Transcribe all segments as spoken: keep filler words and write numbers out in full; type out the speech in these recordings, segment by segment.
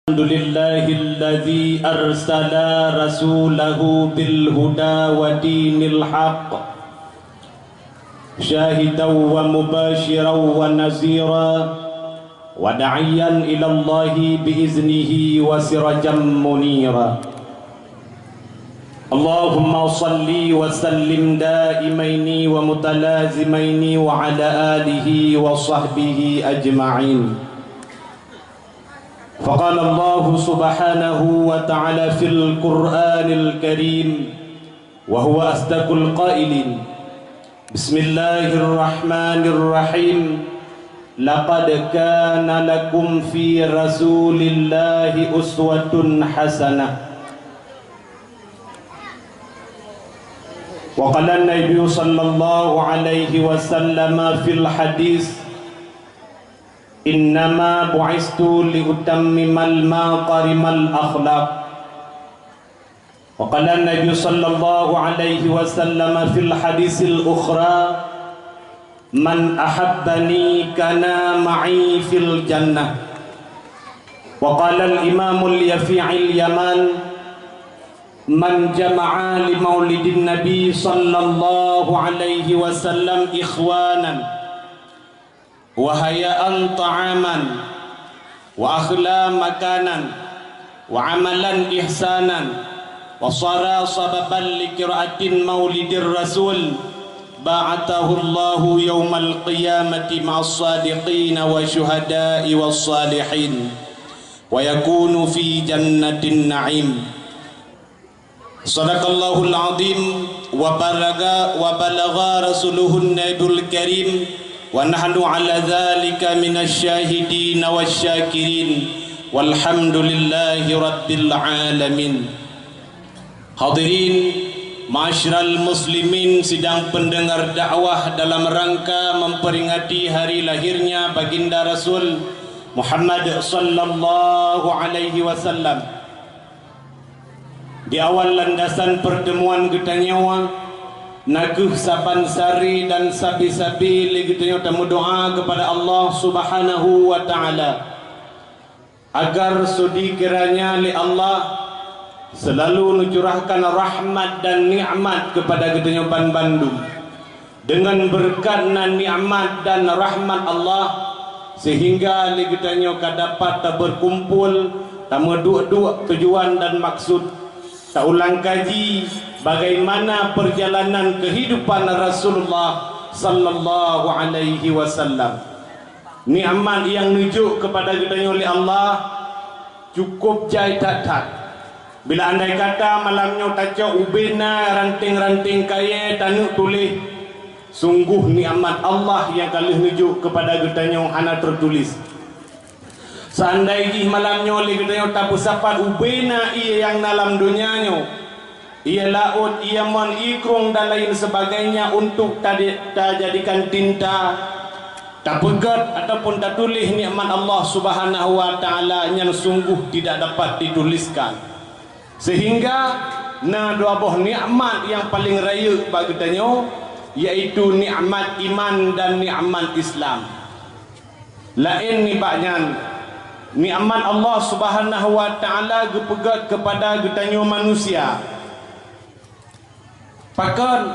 الحمد لله الذي أرسل رسوله بالهدى ودين الحق شاهدا ومبشرا ونذيرا وداعيا إلى الله بإذنه وسراجا منيرا. اللهم صل وسلم دائمين ومتلازمين وعلى آله وصحبه أجمعين. فقال الله سبحانه وتعالى في القرآن الكريم، وهو أصدق القائلين: بسم الله الرحمن الرحيم. لقد كان لكم في رسول الله أسوة حسنة. وقال النبي صلى الله عليه وسلم في الحديث: إنما بعثت لأتمم مكارم الأخلاق. وقال النبي صلى الله عليه وسلم في الحديث الأخرى: من أحبني كان معي في الجنة. وقال الإمام اليافعي اليمان: من جمع لمولد النبي صلى الله عليه وسلم إخوانا وحياء طعاما، وأخلى مكانا، وعملا إحسانا، وصار سببا لقراءة مولد الرسول، بعثه الله يوم القيامة مع الصادقين والشهداء والصالحين، ويكون في جنة النعيم. Sadaqallahul azim wa balaga, wa balagha rasuluhun nabiyul karim, wa nahnu ala dzalika minasy syahidin wasy syakirin, walhamdulillahi rabbil alamin. Hadirin, ma'asyiral muslimin, sidang pendengar dakwah dalam rangka memperingati hari lahirnya Baginda Rasul Muhammad sallallahu alaihi wasallam. Di awal landasan pertemuan geutanyoe, na kheueh saban sari dan sabe-sabe lé geutanyoe tameudoa keupada Allah Subhanahu wa Ta'ala, agar seudi kiranya lé Allah seulalu neucurahkan rahmat dan nikmat keupada geutanyoe banbandum. Deungon beureukat na nikmat dan rahmat Allah, seuhingga lé geutanyoe ka dapat tabeukumpul, tameuduek-duek tujuan dan maksud, taulang kaji bagaimana peurjalanan keuhidupan Rasulullah sallallahu alaihi wasallam. Nikmat nyang neujok keupada geutanyoe lé Allah cukôp jai that-that. Bila andai kata malam nyoe tacok ubena ranting-ranting kayée taneuk tuléh, sunggoh nikmat Allah nyang ka lheueh neujok keupada geutanyoe hana teutuléh. Seandai jih malam nyoe lé geutanyoe tapeusapat ubena ié nyang na lam donya nyoe, ié laôt, ié mon, ié krueng dan lain sebagainya untuk tadi-, tajadikan tinta, tapeugét ataupun tatuléh nikmat Allah Subhanahu wa Ta'ala, nyan sunggoh tidak dapat dituliskan. Sehingga na dua boh nikmat nyang paleng rayeuk bak geutanyoe, yaitu nikmat iman dan nikmat Islam. Laén nibak nyan, nikmat Allah Subhanahu wa Ta'ala geupeugét keupada geutanyoe manusia. Pakon?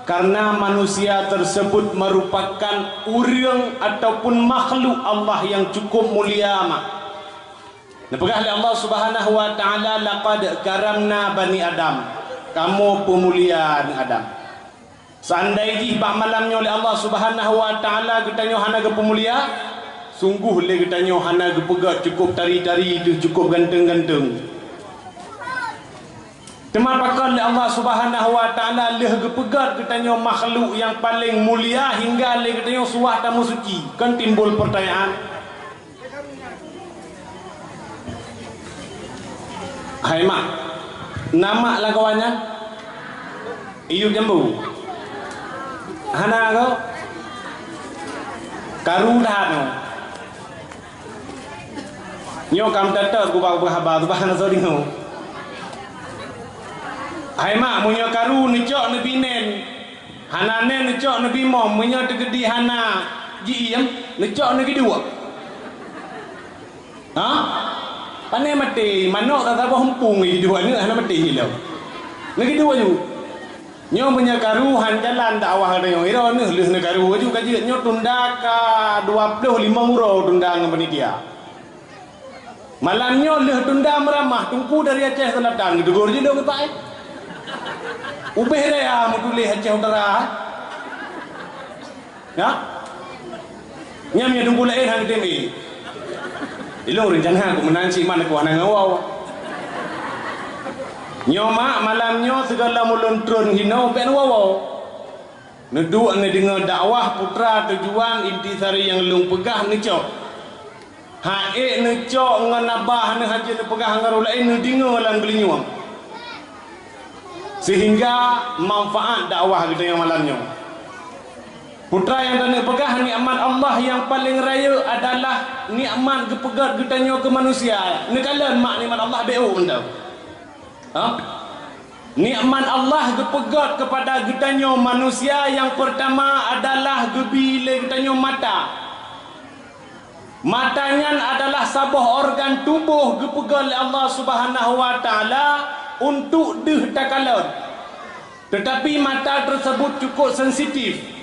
Karena manusia tersebut merupakan ureuëng ataupun makhluk Allah nyang cukup mulia mak. Neupeugah lé Allah Subhanahu wa Ta'ala, "Laqad karamna bani Adam." Kamoe peumulia aneuëk Adam. Seandai jih bak malam nyoe lé Allah Subhanahu wa Ta'ala geutanyoe hana geupeumulia, sunggoh lé geutanyoe hana geupeugét cukup tari-tari teuh, cukup ganteng-ganteng. Teuma pakon lé Allah Subhanahu wa Ta'ala lheueh geupeugét geutanyoe makhluk nyang paleng mulia hingga lé geutanyoe suwah tameusuci? Kan timbul peurtanyaan. Hai mak, na mak lam kawan nyan? Iyup jambu. Hana ko? Karu that nyoe. Nyoe kam teutôt gubah-gubah haba, gubah hana soe deungoe. Hai mak, meunyoe karu neucok neubi nén, hana nén neucok neubi mom, meunyoe teugeudi hana jiiem, neucok neubi duek. Ha? Pane maté, manok ka saboh eumpung, jidua aneuk hana maté lom. Neugiduek aju. Nyoe meunyoe karu han jalan dakwah geutanyoe, droeneuh lheueh neukaru aju ka jeuet. Nyoe tunda ka dua ploh limong uroe tunda ngon panitia. Malam nyoe lheueh tunda meuramah, Teungku dari Aceh Selatan, geutegur jih lôn keu Pak, eh. Ubé raya meutuléh Aceh Utara, eh. Ya? Nyan meunyoe Teungku laén han geutem, eh. Ilôn reuncana keu meunan cit mak neukoh hana ngon woe. Nyoe mak, malam nyoe sigohlom ulôn tron hinoe bèk neuwoe-woe. Neuduek neudeungoe dakwah putra tujuan intisari nyang lôn peugah neucok. Han ék neucok ngon abah neuh, hana jeuet neupeugah ngon ureueng laén, neudeungoe lam geulinyueng. Sehingga manfaat dakwah geutanyoe malam nyoe. Putra nyang taneuk peugah, nikmat Allah nyang paleng rayeuk adalah nikmat geupeugét geutanyoe keu manusia. Neukalon mak nikmat Allah beu mantong. Ha? Nikmat Allah geupeugét keupada geutanyoe manusia nyang peurtama adalah geubi lé geutanyoe mata. Mata nyan adalah saboh organ tuboh geupeugét lé Allah Subhanahu wa Taala untuk deuh takalon. Teutapi mata teuseubut cukup sensitif.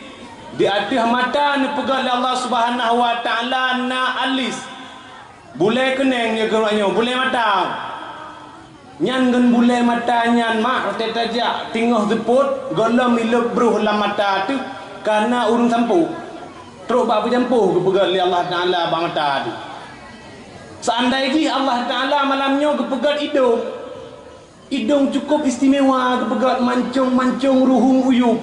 Di ateueh mata neupeugét lé Allah Subhanahu wa Taala na alis. Bulée keuneng nyang keunoe nyoe, bulée mata. Nyan ngon bulée mata nyan mak watée tajak teungoh seupôt, gohlom ileueb broh lam mata teuh, ka na ureuëng sampoe. Trok bak peujampoh geupeugét lé Allah Taala bak mata teuh. Seandai jih Allah Taala malam nyoe geupeugét idong, idong cukup istimewa geupeugét mancong-mancong ruhueng uyueb.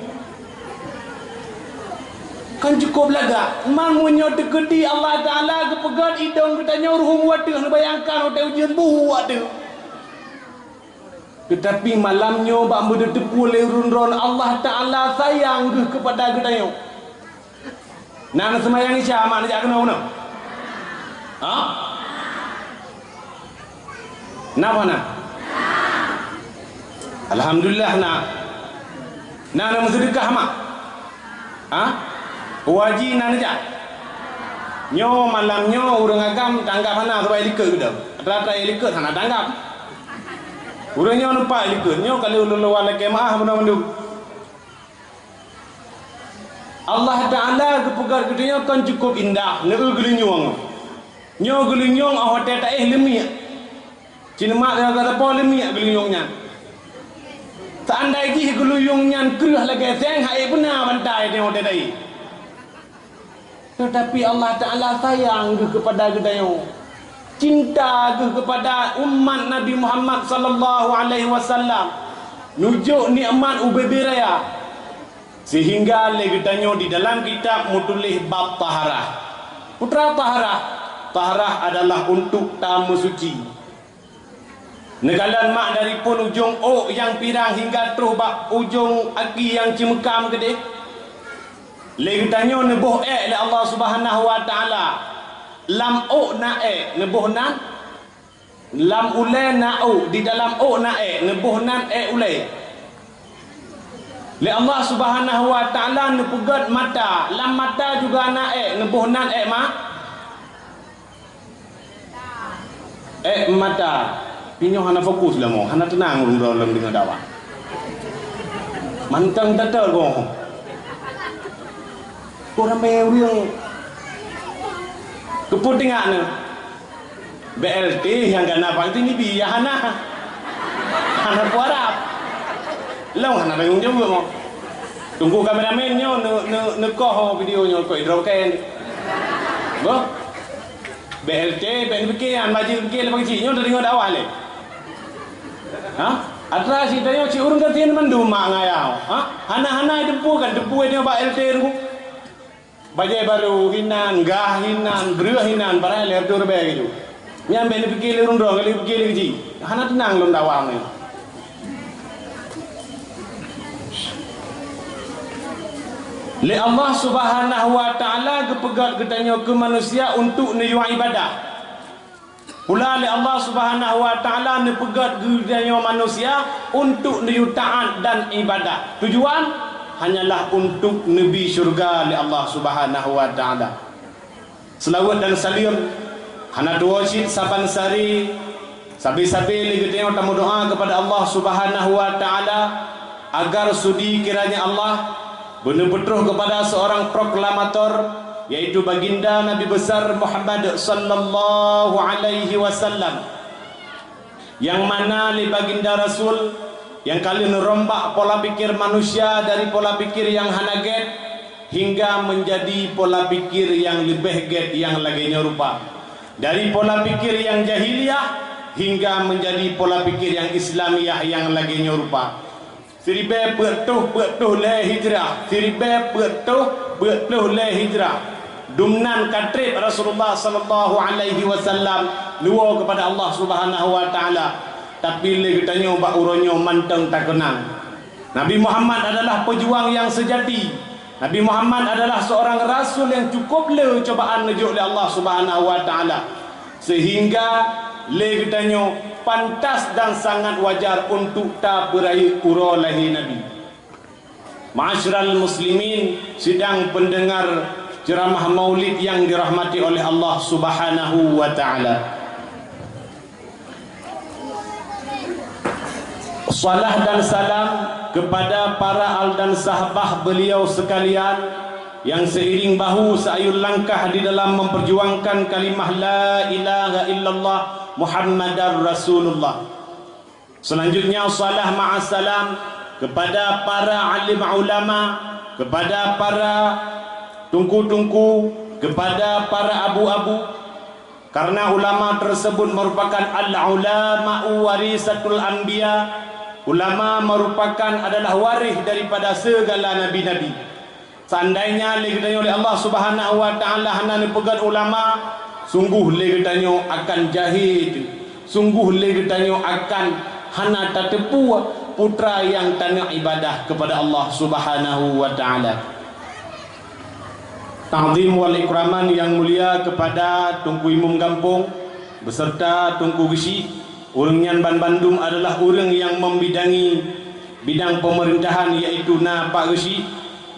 Kan cukup lagak. Man meunyoe teukeudi Allah Taala geupeugét idong geutanyoe ruhueng u ateueh, neubayangkan watée ujeuen buhu u ateueh. Teutapi malam nyoe bak meuteupeu lé ureuëng droen, Allah Taala sayang geuh keupada geutanyoe. Na neuseumayang Isya mak neujak keunoe-keunoe? Ha? Na bah na? Alhamdulillah na. Na neumeuseudekah mak? Ha? Haji na neujak? Nyoe malam nyoe ureuëng agam tanggap hana sabab likot geudoe. Rata-rata likot hana tanggap. Ureuëng nyoe numpak likot, nyoe ka lheueh lôn lakée meuáh bunoe mandum. Allah Taala geupeugét geutanyoe kon cukup indah, neu geulinyueng. Nyoe geulinyueng óh watée taéh leumiek. Cit mak teuka sapo leumiek geulinyueng nyan. Seandai jih geulinyueng nyan kreueh lagée seng, hai beuna bantai teuh watée taéh. Teutapi Allah Taala sayang geuh keupada geutanyoe. Cinta geuh keupada umat Nabi Muhammad sallallahu alaihi wasallam. Neujok nikmat ubé-bé raya. Sehingga lé geutanyoe di dalam kitab meutuléh bab taharah. Peue teuma taharah? Taharah adalah untuk tameusuci. Neukalon mak dari phon ujong ôk nyang pirang hingga troh bak ujong aki nyang ceumeukam keudeh. Lé geutanyoe neuboh ék lé Allah Subhanahu wa Taala. Lam ôk na ék neuboh nan, lam ulée na ôk, di dalam ôk na ék, neuboh nan ék ulée. Lé Allah Subhanahu wa Taala neupeugét mata, lam mata juga na ék, neuboh nan ék ma-, ék mata. Pinyoe hana fokus lom, hana teunang ureuëng droe lom deungoe dakwah. Mantong teuteu goh. Kok ramé ureuëng keupeue teungoh nyoe? B L T nyang gana pang tinibi ya hana. Hana peue harab. Lôn hana tanggong jaweueb mo. Teungku kameramen nyoe neu-, neu-, neukoh video nyoe kok idroken. Boh. B L T, B N P K, an baju P K leubeh keuchik nyoe teudeungoe dakwah lé. Ha? Atra sita nyoe cit ureuëng gasien mandum mak ngayau. Ha? Hana-hana teumpu kan teumpu nyoe bak L T ruku. Bajée barô hinan, gah hinan, breueh hinan, padahai lhée reutôh ribée keujeuet. Nyan bék neupiké lé ureuëng droe, ka lheueh piké lé keuji. Hana teunang lom dakwah nyoe. Lé Allah Subhanahu wa Taala geupeugét geutanyoe keu manusia untuk neuyue ibadah. Pula lé Allah Subhanahu wa Taala neupeugét geutanyoe manusia untuk neuyue taát dan ibadah. Tujuan hanyalah untuk neubi syeuruga lé Allah Subhanahu wa Taala. Seulaweuet dan saleuem hana tuwoe cit saban sari Sabe-sabe lé geutanyoe tameudoa kepada Allah Subhanahu wa Ta'ala agar sudi kiranya Allah beuneupeutroh kepada seorang proklamator, yaitu Baginda Nabi Besar Muhammad sallallahu alaihi wasallam, nyang mana lé Baginda Rasul nyang ka lheueh neurombak pola pikir manusia dari pola pikir nyang hana gét hingga menjadi pola pikir nyang leubeh gét nyang lagée nyoe rupa. Dari pola pikir nyang jahiliyah hingga menjadi pola pikir nyang Islamiyah nyang lagée nyoe rupa. Siribée peuet ploh peuet ploh lhée Hijrah, siribée peuet ploh peuet ploh lhée Hijrah, dumnan ka treb Rasulullah sallallahu alaihi wasallam neuwoe kepada Allah Subhanahu wa Ta'ala. Tapi lé geutanyoe bak uroe nyoe mantong takeunang. Nabi Muhammad adalah peujuang nyang seujati. Nabi Muhammad adalah seorang rasul nyang cukup le cobaan neujok lé Allah Subhanahu wa Ta'ala, sehingga lé geutanyoe pantas dan sangat wajar untuk tapeurayeuk uroe lahé Nabi. Ma'asyiral muslimin, sidang pendengar ceramah maulid yang dirahmati oleh Allah Subhanahu wa Ta'ala. Salam dan salam kepada para al dan sahbah beliau sekalian yang seiring bahu seayun langkah di dalam memperjuangkan kalimah la ilaha illallah Muhammadar Rasulullah. Selanjutnya, salam ma'assalam kepada para alim ulama, kepada para tungku-tungku, kepada para abu-abu, karena ulama tersebut merupakan al-ulama'u warisatul anbiya. Ulama merupakan adalah waris daripada segala nabi-nabi. Seandainya lé geutanyoe lé Allah Subhanahu wa Ta'ala hana neupeugét ulama, sungguh lé geutanyoe akan jahé teuh. Sungguh lé geutanyoe akan hana tateupeue putra nyang taneuk ibadah kepada Allah Subhanahu wa Ta'ala. Ta'zim wal ikraman yang mulia kepada Teungku Imum Gampông beserta Teungku Geuchik, ureuëng nyan banmandum adalah ureuëng nyang membidangi bidang pemerintahan, yaitu na Pak Geuchik,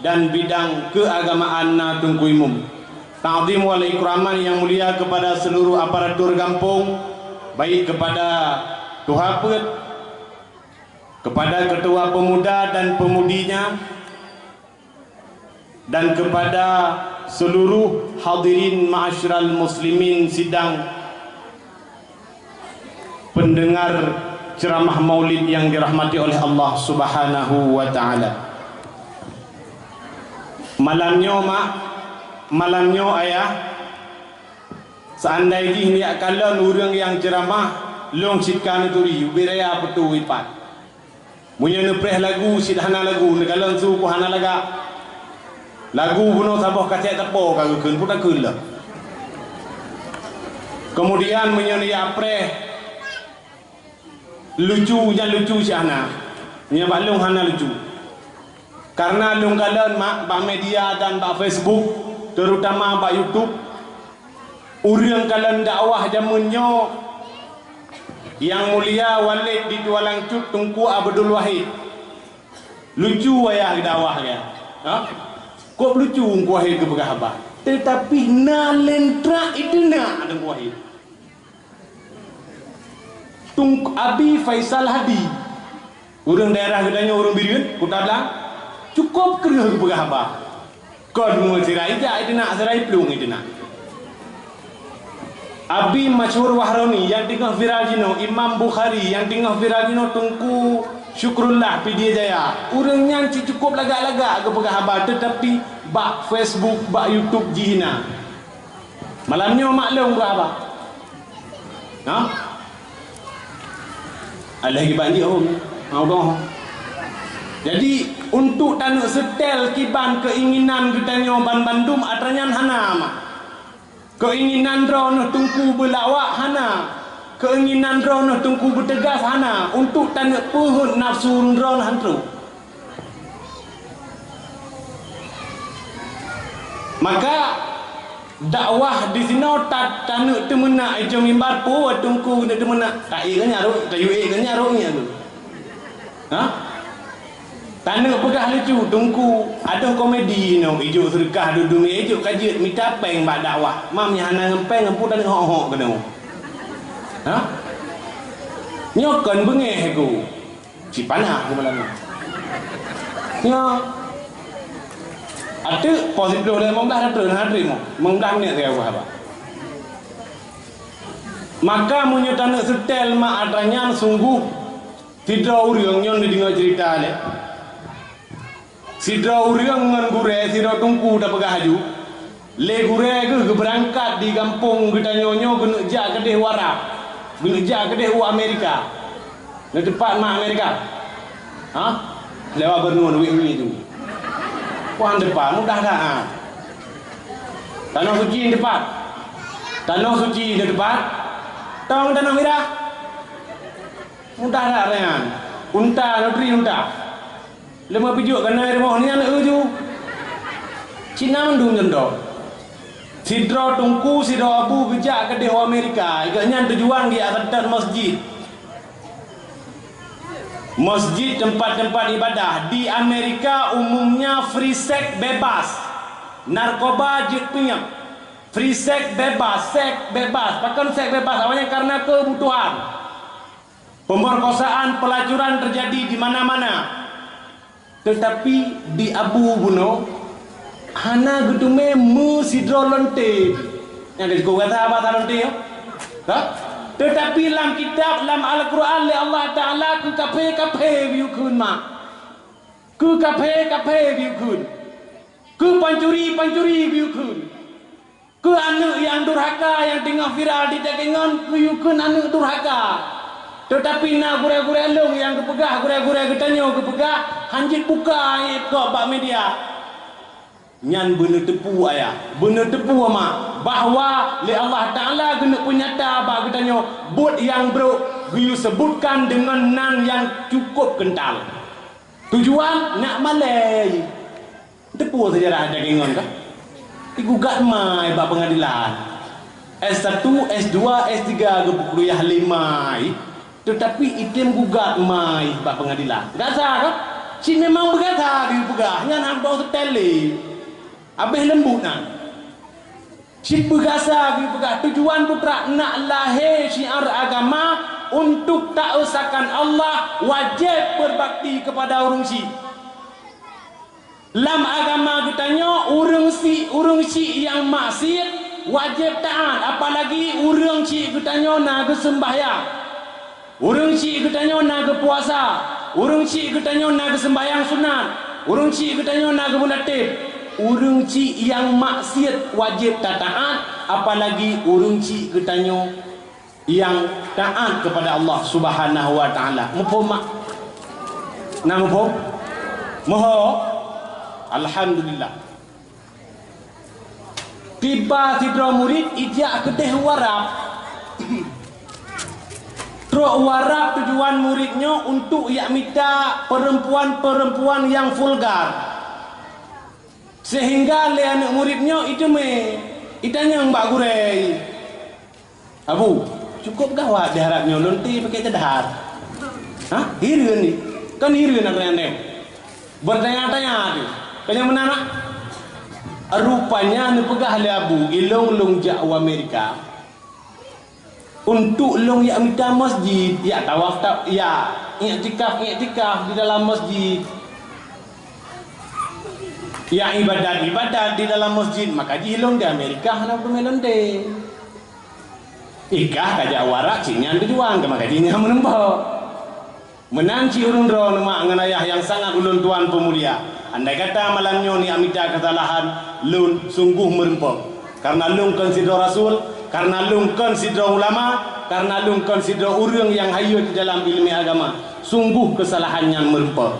dan bidang keagamaan na Teungku Imum. Ta'zim wal ikraman yang mulia kepada seluruh aparatur gampông, baik kepada tuha peuet, kepada ketua pemuda dan pemudinya, dan kepada seluruh hadirin ma'asyiral muslimin sidang pendengar ceramah maulid yang dirahmati oleh Allah Subhanahu wa Ta'ala. Malam nyoe, Mak, malam nyoe, Ayah, seandai jih neujak kalon ureuëng nyang ceramah, lôn cit ka neuturi, ubit raya peutu ipat. Meunyoe neupreh lagu cit hana lagu, neukalon su pun hana lagak. Lagu bunoe saboh kaset tapo ka geukheun, pun takheun lom. Kemudian meunyoe neujak preh lucu, nyan lucu cit hana. Nyan bak lôn hana lucu. Karena lôn kalon, Mak, bak media dan bak Facebook, terutama bak YouTube, ureuëng kalon dakwah jameun nyoe Yang Mulia Walid di Tualang Cut Teungku Abdul Wahid. Lucu wayah geudakwah nyan. Ha? Kok lucu Teungku Wahid geupeugah haba. Tetapi na lentrak ideunak Teungku Wahid. Tung Abi Faisal Hadi. Ureuëng daerah geutanyoe, ureuëng Bireuen, Kuta Blang, cukôp kreueh geupeugah haba. Kon meusira ijak ideunak, sira iplueng ideunak. Abi Masyhur Wahroni nyang teungoh viral jinoe, Imam Bukhari nyang teungoh viral jinoe, Teungku Syukrullah Pidie Jaya. Ureuëng nyan cit cukôp lagak-lagak geupeugah haba, teutapi bak Facebook, bak YouTube jihina. Malam nyoe maklum bak haba. Ha? Alah iban jih hom. Ha, udah. Jadi, untuk taneuk setel kiban keinginan geutanyoe banmandum atra nyan hana, Mak. Keinginan droeneuh Teungku beulawak hana. Keinginan droeneuh Teungku beuteugas hana. Untuk taneuk peuhot nafsu droeneuh han trok. Maka, dakwah di sinoe ta-, taneuk teumeunak ijong mimbar, peue Teungku neuk teumeunak? Ta-ék keu nyan rot, tayue ék keu nyan rot nyan tu. Ha? Taneuk peugah lucu, Teungku, adoh komedi nyoe, ijok seudeukah dudoe, ijok ka jeuet mita péng bak dakwah. Mam nyang hana ngon péng, ampu taneuk hok-hok keunoe. Ha? Nyoe kon beungéh ku. Cit panas ku malam nyoe. Nyoe. Ateuk poh siplôh lé limong blaih dah trön, hana trön mo. Limong blaih minèt sagai ku haba. Maka meunyoe taneuk seutôt mak atra nyan sunggoh sidroe ureuëng nyoe neudeungoe ceurita lé. Sidroe ureuëng ngon gurée sidroe teungku tapeugah laju, lé gurée geuh geubeurangkat di gampông geutanyoe nyoe geuneuk jak keudeh u Arab, geuneuk jak keudeh u Amerika. Neuteupat mak Amerika? Hah? Lewat Bernun, wik-wik tu. Wah, teumpat, mudah that, ha. Tanoh Suci teumpat. Tanoh Suci teumpat. Tong Tanoh Mirah. Mudah that nyan. Unta, neutri unta. Leumah pijuk keunoe rumoh nyan eu ju. Cina mandum nyoe. Sidroe teungku, sidroe abu geujak keudeh u Amerika. Gobnyan tujuan geujak seutôt masjid. Masjid, tempat-tempat ibadah. Di Amerika umumnya free seks bebas. Narkoba jeuet peunyeb. Free seks bebas, seks bebas. Pakon seks bebas? Awaknyan karena keubutuhan. Pemerkosaan, pelacuran terjadi di mana-mana. Tetapi di Abu bunoe hana geuteumé meusidroe lonte. Nyang ka jikuk gata basa lonte nyoe? Ka? Tetapi lam kitab, lam Al-Quran lé Allah Taala keu kaphé-kaphé geuyue kheun mak. Keu kaphé-kaphé geuyue kheun. Keu pancuri-pancuri geuyue kheun. Keu aneuëk nyang durhaka nyang teungoh viral di dagée ngon, geuyue kheun aneuëk durhaka. Teutapi na gurée-gurée lôn nyang geupeugah, gurée-gurée geutanyoe geupeugah, hanjeuet buka ié gob bak media. Nyan beuneuteupeu ayah, beuneuteupeu mak, bahwa lé Allah Taala geuneuk peunyata bak geutanyoe buet nyang brok geuyue seubutkan deungon nan nyang cukup keuntal. Tujuan nak malée. Teupeue seujarah dagée ngon ka? Digugat mai bak peungadilan. S satu, S dua, S tiga geupeukuliah lé mai, teutapi item gugat mai bak peungadilan. Gasa ka? Cit memang beugasa geupeugah, nyan hana seutôt lé. Habéh leumbut nyan. Cit beugasa geupeugah, tujuan putra nak lahé syiar agama untuk taesakan Allah, wajéb beubakti keupada ureuëng syik. Lam agama geutanyoe, ureuëng si-, ureuëng syik nyang maksiet wajéb taát, apalagi ureuëng syik geutanyoe na geuseumbahyang. Ureuëng syik geutanyoe na geupuasa, ureuëng syik geutanyoe na geuseumbahyang sunat, ureuëng syik geutanyoe na geubeulatem. Ureuëng syik nyang maksiet wajéb tataát, apalagi ureuëng syik geutanyoe nyang taát keupada Allah Subhanahu wa Taala. Muphom mak? Na muphom? Moho? Alhamdulillah. Tiba sidroe murit ijak keudeh u Arab. Trok u Arab tujuan murit nyoe untuk jak mita perempuan-perempuan nyang vulgar. Sehingga lé aneuëk murit nyoe iteumé, itanyong bak gurée, "Abu, cukup gawat di Arab nyoe, lonte pakai cadar." Hah? Hireuen ni. Kan hireuen aneuk-aneuk. Bertanya-tanya tu. Kan nyang meunan, ah? Rupanya neupeugah lé Abu, "Ilong lôn jak u Amerika untuk lôn jak mita masjid, jak tawaf, ta-, jak iktikaf, iktikaf di dalam masjid. Jak ibadat, ibadat di dalam masjid, maka jih lôn di Amerika hana peurumoh lonte." Ikah ka jak u Arab, cit nyan tujuan, ka maka jih nyan meurumpok. Meunan cit ureuëng droeneuh mak ngon ayah nyang sangat ulôn tuan peumulia. Andai kata malam nyoe neujak mita keusalahan, lôn sunggoh meurumpok. Karena lôn kon sidroe rasul, karena lôn kon sidroe ulama, karena lôn kon sidroe ureuëng nyang hayeu di dalam iéleumé agama. Sunggoh keusalahan nyan meurumpok.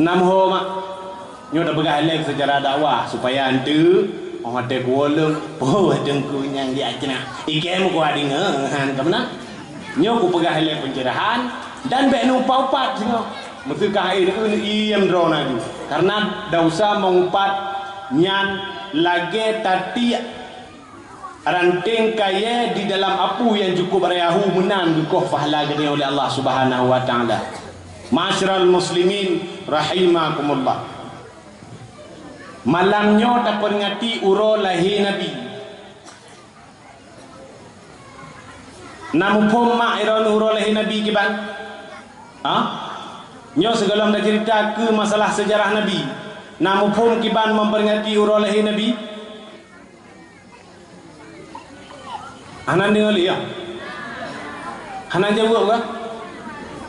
Nam ho mak. Nyoe tapeugah ilée seucara dakwah supaya eunteuk, oh, watée kuwoe lôn, poh teungku nyang di Aceh. Ikée meukuah deungoe, han, ka meunan. Nyoe kupeugah ilée pencerahan dan bék neuupat-upat singoh. Meuseuka hai neueu iem droe na ju. Karena desya meuupat nyan lagée tatiek ranteng kayée di dalam apui nyang cukup raya hu meunan geukoh pahala geutanyoe lé Allah Subhanahu wa Taala. Ma'asyiral muslimin rahimakumullah. Malam nyoe taperingati uroe lahé Nabi. Na muphom mak droeneuh uroe lahé Nabi kiban? Ha? Nyoe sigohlom taceurita keu masalah seujarah Nabi. Na muphom kiban memperingati uroe lahé Nabi? Hana deungoe lé, ya? Hana jaweueb kah?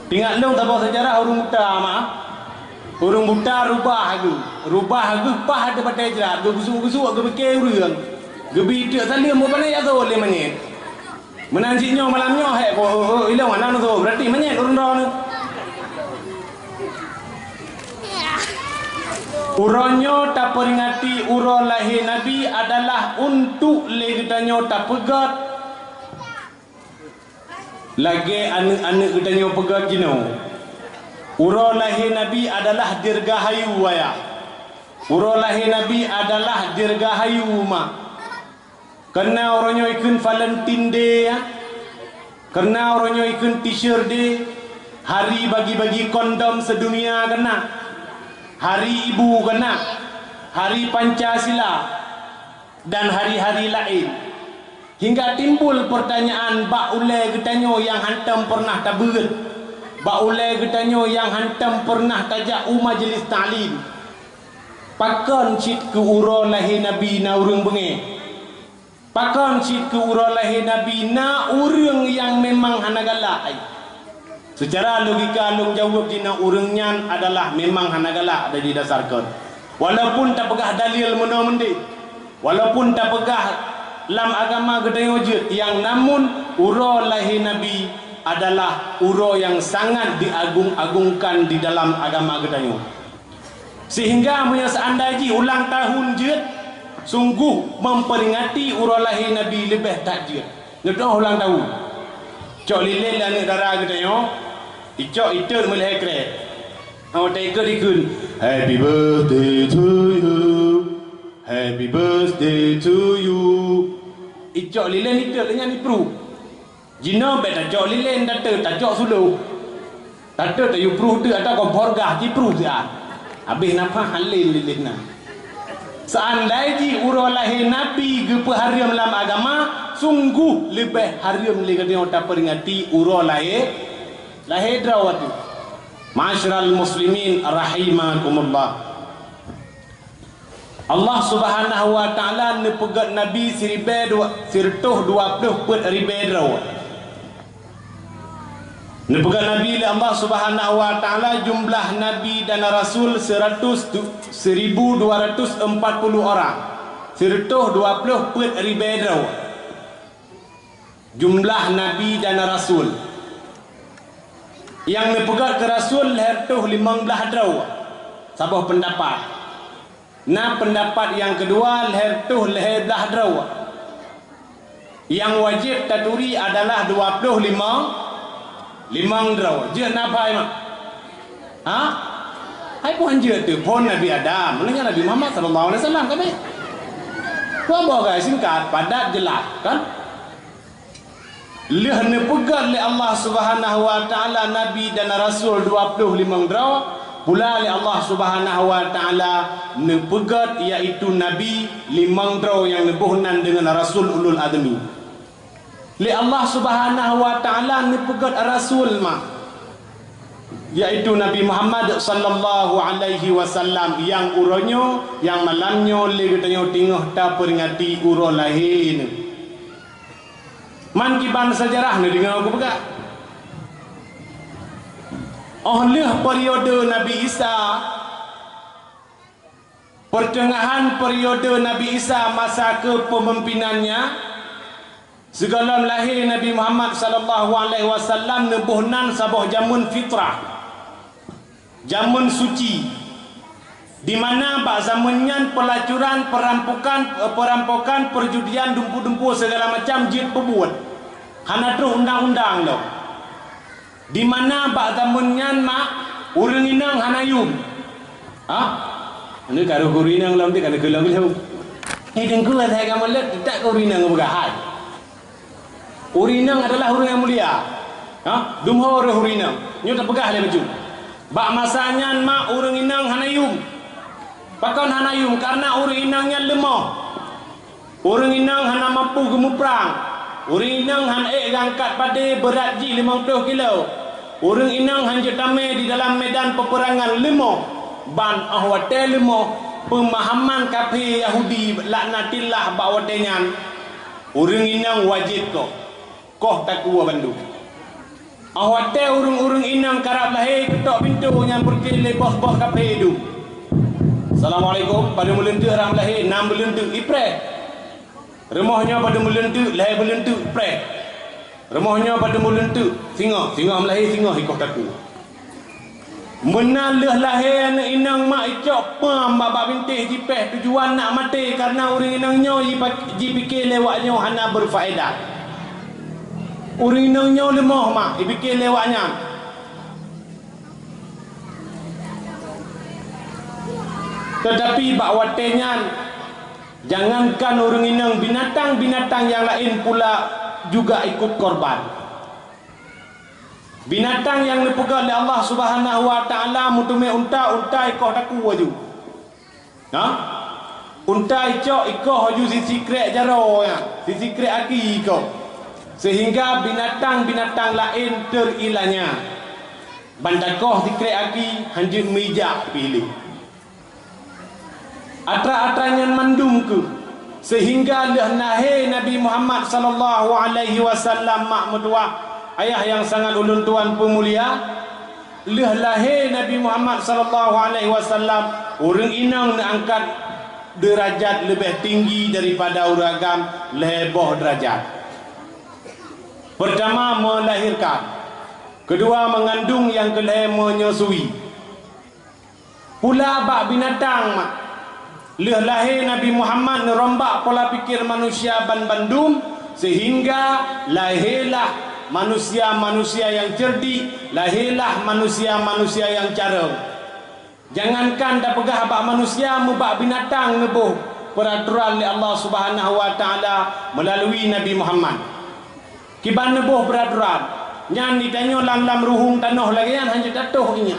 Ingat lôn saboh seujarah ureuëng buta, ma. Ureuëng buta rubah geuh, rubah geuh paih di batée jrat, geugeusuek-geusuek geupike ureuëng. Geubi teuk saleuem, bak pané jak sot lé manyét. Meunan cit nyoe malam nyoe, hék, ko, oh, oh, ilong hana neusoe, berarti manyét ureuëng droeneuh. Uroe nyoe taperingati uroe lahé Nabi adalah untuk lé geutanyoe tapeugét lagée aneuëk-aneuëk geutanyoe peugét jinoe. Uroe lahé Nabi adalah dirgahayu, ayah. Uroe lahé Nabi adalah dirgahayu, mak. Keureuna uroe nyoe ikheun Valentine Day, ya. Keureuna uroe nyoe ikheun Teacher Day, hari bagi-bagi kondom sedunia keunan, hari ibu keunan, hari Pancasila, dan hari-hari laén. Hingga timbul peurtanyaan bak ulée geutanyoe nyang hántom peureunah tabeuet, bak ulée geutanyoe nyang hántom peureunah tajak u majelis taklim, pakon cit keu uroe lahé Nabi na ureuëng beungéh? Pakon cit keu uroe lahé Nabi na ureuëng nyang memang hana galak? Seucara logika lôn jaweueb jinoe ureuëng nyan adalah memang hana galak, dan jidasarkan. Walaupun tapeugah dalil meunoe meundeh, walaupun tapeugah lam agama geutanyoe jeuet, nyang namun uroe lahé Nabi adalah uroe nyang sangat diagung-agungkan di dalam agama geutanyoe. Sehingga meunyoe seandai jih ulang tahun jeuet, sungguh memperingati uroe lahé Nabi leubeh that jeuet. Neudoh ulang tahun. Cok lilén lé aneuëk dara geutanyoe, icok itot meulahé krek. Watée ikot ikheun, "Happy birthday to you. Happy birthday to you." Icok lilén itot lé nyan ipruh. Jinoe bék tacok lilén, tateuk tacok suloh. Tateuk tayue pruh teuk atawa kompor gah jipruh siat. Habéh nafah halén lilén na. Seandai jih uroe lahé Nabi geupeuhareuem lam agama, sungguh leubeh hareuem lé geutanyoe taperingati uroe lahé, lahé droe teuh. Ma'asyiral muslimin rahimakumullah. Allah Subhanahu wa Ta'ala neupeugét nabi siribée dua, sireutôh dua ploh peuet ribée droe. Neupeugét nabi lé Allah Subhanahu wa Ta'ala jumlah nabi dan rasul seratus du-, seribu dua ratus empat puluh orang. Sireutôh dua ploh peuet ribée droe. Jumlah nabi dan rasul. Nyang neupeugét keu rasul lhée reutôh limong blaih droe, saboh peundapat. Na peundapat nyang keudua lhée reutôh lhée blaih droe. Nyang wajéb taturi adalah dua ploh limong, limong droe. Jeuet na phai mak? Ha? Hai pih han jeuet teuh phon Nabi Adam, meunyoe Nabi Muhammad sallallahu alaihi wasallam ka abéh. Dua boh garis singkat, padat, jeulaih, kan? Lheueh neupeugét lé Allah Subhanahu wa Ta'ala nabi dan rasul dua ploh limong droe, pula lé Allah Subhanahu wa Ta'ala neupeugét, yaitu nabi limong droe nyang neuboh nan deungon rasul ulul azmi. Lé Allah Subhanahu wa Ta'ala neupeugét rasul ma, yaitu Nabi Muhammad sallallahu alaihi wasallam, nyang uroe nyoe, nyang malam nyoe lé geutanyoe teungoh taperingati uroe lahé neuh. Man kiban seujarah neudeungoe kupeugah. Óh lheueh periode Nabi Isa, pertengahan periode Nabi Isa masa kepemimpinannya, sigohlom lahé Nabi Muhammad sallallahu alaihi wasallam neuboh nan saboh jameun fitrah. Jameun suci, di mana bak jameun nyan peulacuran, perampokan, perampokan, perjudian, dumpeue-dumpeue segala macam jeuet peubuet. Hana troh undang-undang lom. Di mana bak jameun nyan mak ureuëng inong hana yum. Ha? Anu karu ureuëng inong lom tu kana keulang lom. Ni dengku lah saya kamu lihat tak ke ureuëng inong bergahai. Ureuëng inong adalah ureuëng nyang mulia. Ha? Dum ho reuh ureuëng inong. Nyoe teupeugah lé bacut. Bak masa nyan mak ureuëng inong hana yum. Pakon hana yum? Karena ureuëng inong nyan leumoh. Ureuëng inong hana mampu geumuprang. Ureuëng inong hán ék geuangkat padé beurat jih limong ploh kilo. Ureuëng inong hán jeuet tamé di dalam medan peupeurangan leumo, ban óh watée leumo, peumahaman kaphé Yahudi laknatillah bak watée nyan, ureuëng inong wajéb koh, koh takue bandum. Óh watée ureuëng-ureuëng inong karab lahé keutok pintoe nyan beureuti lé boh-boh kaphé dum. "Assalamualaikum, padub meuleunteuk ram lahé?" "Nam beuleunteuk." "Ipreh." "Rumoh nyoe padub meuleunteuk?" "Lhée beuleunteuk." "Ipreh." "Rumoh nyoe padub meuleunteuk?" "Singoh." "Singoh meulahé singoh ikoh takue." Meunan lheueh lahé aneuëk inong mak icok pam bak-bak bintéh jipéh tujuan nak maté, kareuna ureuëng inong nyoe jipak-, jipike lé awak nyoe hana beurfaedah. Ureuëng inong nyoe leumoh mak, jipike lé awak nyan. Teutapi bak watée nyan, jangankan ureuëng inong, binatang-binatang nyang laén pula juga ikut korban. Binatang nyang neupeugét lé Allah Subhanahu wa Ta'ala meuteumé unta, unta ikoh takue aju. Nah, unta icok ikoh aju sisikrek jaroe nyan, sisikrek aki ikoh. Sehingga binatang-binatang laén teurilanya. Ban takoh sikrek aki hán jeuet meuijak pih lé. Atra-atra nyan mandum kheueh, sehingga lheueh lahé Nabi Muhammad sallallahu alaihi wasallam, mak meutuwah, ayah nyang sangat ulôn tuan peumulia, lheueh lahé Nabi Muhammad sallallahu alaihi wasallam, ureuëng inong neuangkat deurajat leubeh tinggi daripada ureuëng agam lhée boh deurajat. Peurtama, meulahirkan. Keudua, meungandong, nyang keulhée, meunyeusui. Pula bak binatang mak. Lheueh lahé Nabi Muhammad neurombak pola pikir manusia banmandum, sehingga lahélah manusia-manusia nyang ceurdik, lahélah manusia-manusia nyang carông. Jangankan tapeugah bak manusia, meubak binatang neuboh peuratoran lé Allah Subhanahu wa Ta'ala meulalui Nabi Muhammad. Kiban neuboh peuratoran, nyan di tanyoe lam-lam ruhueng tanoh lagée nyan hana jeuet tatoh iék.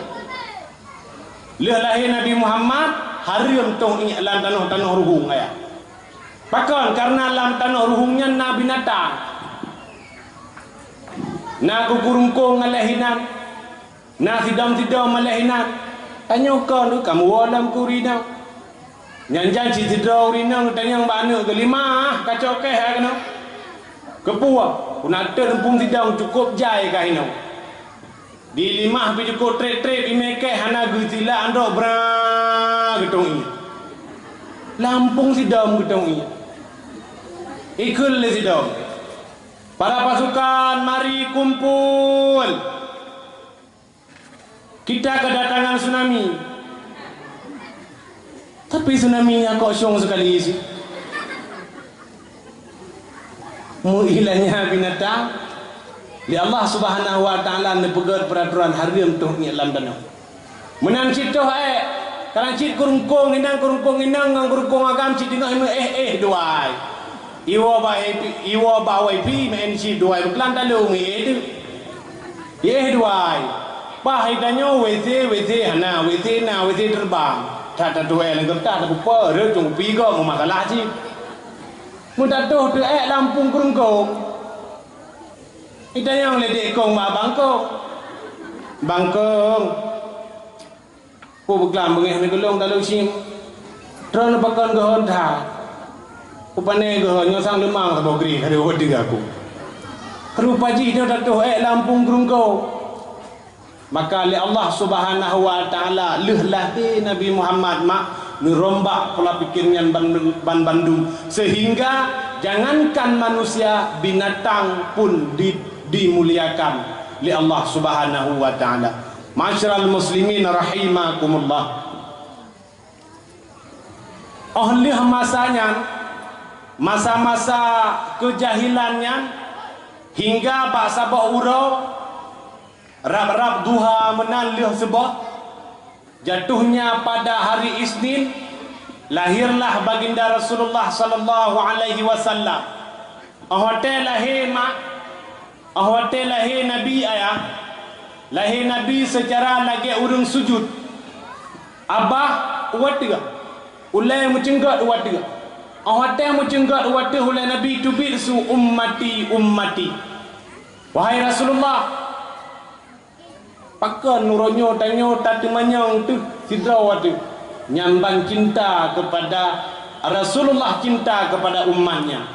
Lheueh lahé Nabi Muhammad, hareuem toh iék lam tanoh-tanoh ruhueng ayah. Pakon? Kareuna lam tanoh ruhueng nyan na binatang. Na kuku rungkong ngaleh inan, na sidom-sidom maleh inan. Tanyoe kon kamoe woe lam kuri nyoe. Nyan jan cit sidroe ureuëng inong tanyong bak aneuëk geuh, "Limah, kacok keh hai keunoe." "Keupeue?" "Puna teuh lumpung sidong cukôp jai kah inoe. Di limah pih cukôp trép-trép, imé keh hana geusilak andok bra geutong ié. Lampung sidong geutong ié." Ikheun lé sidong, "Para pasukan, mari kumpul! Kita kedatangan tsunami." Tapi tsunami nyan kok syong sekali sih. Meuilanya binatang, lé Allah Subhanahu wa Ta'ala neupeugét peuratoran hareuem toh iék lam tanoh. Meunan cit toh ék, kadang cit keurungkong inong, keurungkong inong ngon keurungkong agam cit teungoh imeuéh-éh duai. Iwoe bak wifi, iwoe bak wifi maén cit duai beuklam talu meuéh deuh. Iéh duai. Paih tanyoe WC, WC hana, WC na, WC terbang. That tatuai lam keureutah tapupa, rhot cung kupi gob meumasalah cit. Meutatoh teuék lampung keurungkong. Itanyong lé dék kong bak bangkong. "Bangkong, peue beuklam beungéh neugeulong dalam sim? Droeneuh pakon geuhon that? Upane geuhon nyoe sang leumang saboh greh, aduh, wadeuh aku." Rupa jih nyoe tatoh ék lampung keurungkong. Maka lé Allah Subhanahu wa Ta'ala lheueh lahé Nabi Muhammad mak neurombak pola pikir nyan ban, ban bandum, sehingga jangankan manusia, binatang pun di, dimuliakan lé Allah Subhanahu wa Ta'ala. Ma'asyiral muslimin rahimakumullah. Óh lheueh masa nyan, masa-masa keujahilan nyan, hingga bak saboh uroe, rab-rab duha meunan lheueh suboh, jatuhnya pada hari Isnin, lahirlah Baginda Rasulullah sallallahu alaihi wasallam. Óh watée lahé mak, óh watée lahé Nabi ayah, lahé Nabi seucara lagée ureuëng sujut. Abah u ateueh, ulée meuceunggot u ateueh. Óh watée meuceunggot u ateueh ulée Nabi teubiet su, "Ummati, ummati." Wahai Rasulullah, pakon uroe nyoe tanyoe tateumanyong teuh sidroe ateueh? Nyan ban cinta keupada Rasulullah, cinta keupada umat nyan.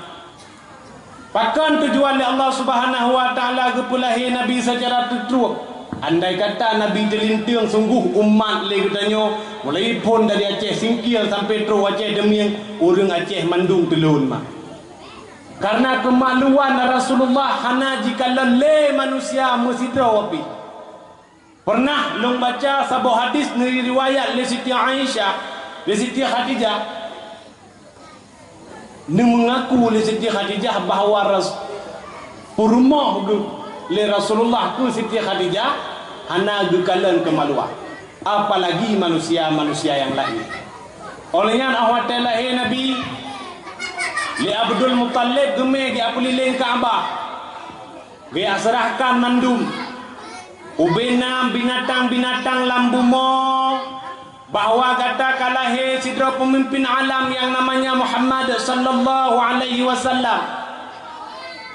Pakon tujuan lé Allah Subhanahu wa Ta'ala geupeulahé Nabi seucara teutrok? Andai kata Nabi teulinteung, sunggoh umat lé geutanyoe, mulai phon dari Aceh Singkil sampai trok Aceh Deumieng, ureuëng Aceh mandum teulon ma. Karena keumaluan Rasulullah hana jikalon lé manusia meusidroe pih. Pernah lôn baca saboh hadis neuriwayat lé Siti Aisyah, lé Siti Khadijah. Neumeungaku lé Siti Khadijah bahwa ras-, peurumoh geu-, lé Rasulullah keu Siti Khadijah hana geukalon keumaluan, apalagi manusia-manusia nyang laén. Óh lheueh nyan, óh watée lahé Nabi, lé Abdul Muthalib geumé geujak peulileng Ka'bah. Geujak seurahkan mandum ubena binatang-binatang lam bumoe bahwa gata ka lahé sidroe peumimpin alam nyang namanya Muhammad sallallahu alaihi wasallam.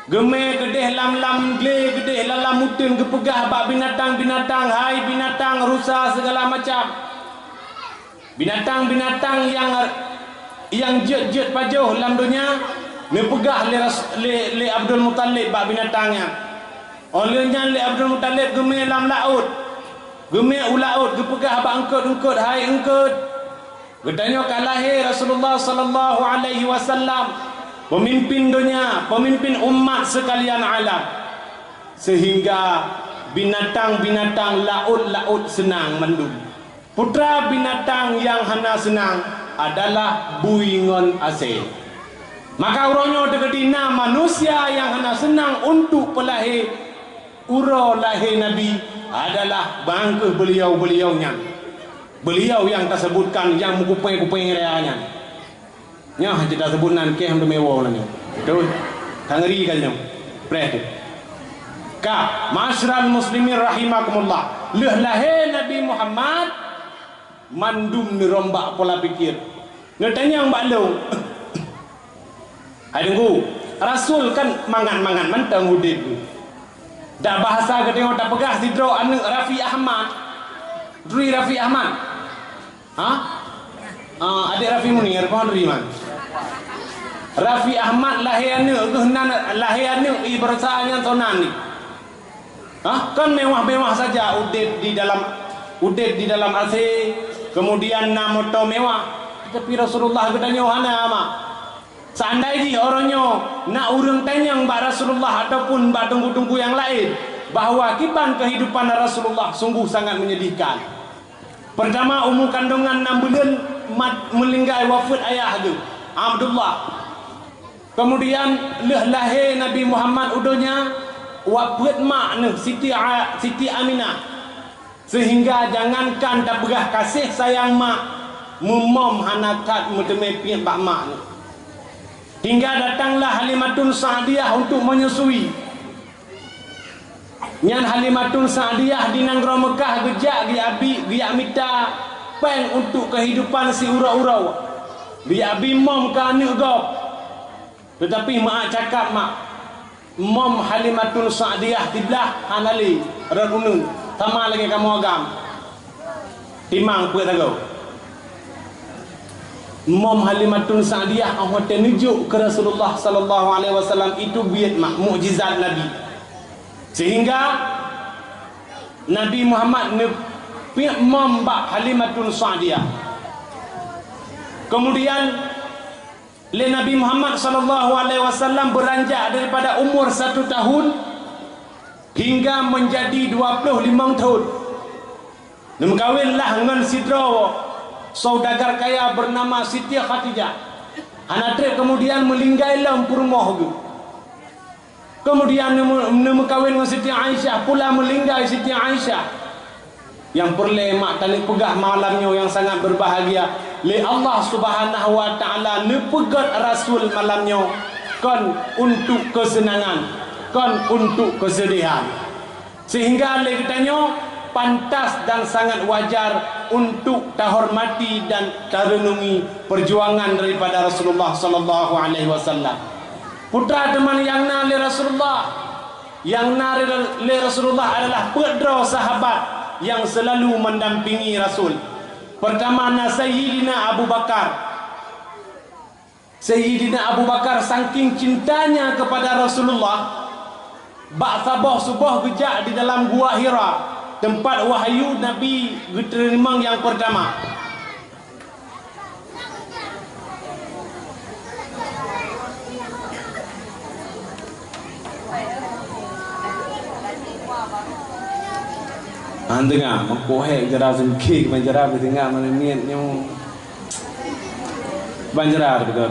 Geumé keudeh lam-lam glé, keudeh lam-lam uteuen, geupeugah bak binatang-binatang, "Hai binatang, rusa, segala macam." Binatang-binatang nyang, nyang jeuet-jeuet pajoh lam donya, neupeugah lé Ras-, lé, lé Abdul Muthalib bak binatang nyan. Óh lheueh nyan lé Abdul Muthalib geumé lam laôt, geumé u laôt, geupeugah bak eungkot-eungkot, "Hai eungkot, geutanyoe ka lahé Rasulullah sallallahu alaihi wasallam, peumimpin donya, peumimpin umat seukalian alam." Seuhingga binatang-binatang laôt-laôt seunang mandum. Putra binatang nyang hana seunang adalah bui ngon asée. Maka uroe nyoe teukeudi na manusia nyang hana seunang untuk peulahé uroe lahé Nabi adalah bangkeuh beuliau-beuliau nyan. Beuliau nyang tasebutkan nyang meukupée-kupée raya nyan. Nyoe hana taseubut nan, keu hana meuwoe nan nyoe. Beutôi? Ka ngeri ka nyoe. Preh teuh. Ka, ma'asyiral muslimin rahimakumullah. Lheueh lahé Nabi Muhammad, mandum neurombak pola pikir. Neutanyong bak lôn. Hai Teungku, Rasul kan mangat-mangat mantong udeb. Dak bahasa geutanyoe tapeugah sidroe aneuëk Raffi Ahmad. Turi Raffi Ahmad. Ha? Ah, adék Raffi Munir, kon Riman. Raffi Ahmad lahé aneuëk geuh nan, lahé aneuëk ié baroesa nyan sonan ni. Ha? Kon mewah-mewah saja udeb di dalam, udeb di dalam A C, kemudian na moto mewah. Tapi Rasulullah geutanyoe hana, Mak. Seandai jih uroe nyoe na ureuëng tanyong bak Rasulullah ataupun bak teungku-teungku nyang laén bahwa kiban keuhidupan Rasulullah, sungguh sangat menyedihkan. Peurtama, umu kandongan nam buleuen mat-, meuninggai, wafeuet ayah geuh, Abdullah. Keumudian, lheueh lahé Nabi Muhammad u donya, wafeuet mak neuh, Siti A-, Siti Aminah. Seuhingga jangankan tapeugah gaséh sayang mak, meumom hana that meuteumé piet bak mak neuh. Hingga datanglah Halimatun Sa'diyah untuk menyusui. Nyan Halimatun Sa'diyah di nanggroe Meukah geujak geuabi, geujak mita péng untuk keuhidupan siuroe-uroe. Geuabi mom keu aneuëk gob. Teutapi meu'ah cakap mak, mom Halimatun Sa'diyah siblah hana lé rot uneuen, sama lagée kamoe agam. Timang peuet lagoe. Mom Halimatun Sa'diyah óh watée neujok keu Rasulullah sallallahu alaihi wasallam itu biet mak, mukjizat Nabi. Sehingga Nabi Muhammad neupiek mom bak Halimatun Sa'diyah. Kemudian lé Nabi Muhammad sallallahu alaihi wasallam beuranjak daripada umur satu tahun hingga menjadi dua puluh limong tahun. Neumeukawenlah ngon sidroe saudagar kaya beunama Siti Khadijah. Hana treb keumudian meulinggai lom peurumoh geuh. Keumudian neumeu-, neumeukawen ngon Siti Aisyah, pula meulinggai Siti Aisyah. Nyang peureulée mak taneuk peugah malam nyoe nyang sangat beubahgia, lé Allah Subhanahu wa Ta'ala neupeugét Rasul malam nyoe kon untuk keuseunangan, kon untuk keuseudihan. Sehingga lé geutanyoe pantas dan sangat wajar untuk tahormati dan tarenungi perjuangan daripada Rasulullah sallallahu alaihi wasallam. Putra teuma nyang na lé Rasulullah, nyang na lé Rasulullah adalah peuet droe sahabat nyang selalu mendampingi Rasul. Pertama na Sayyidina Abu Bakar. Sayyidina Abu Bakar saking cintanya kepada Rasulullah, bak saboh suboh geujak di dalam Gua Hira, tempat wahyu Nabi geuteurimong nyang pertama. Han teungoh, meukohek jara sengkik, ban jara beuteungoh mana miet nyoe. Ban jara beutôi.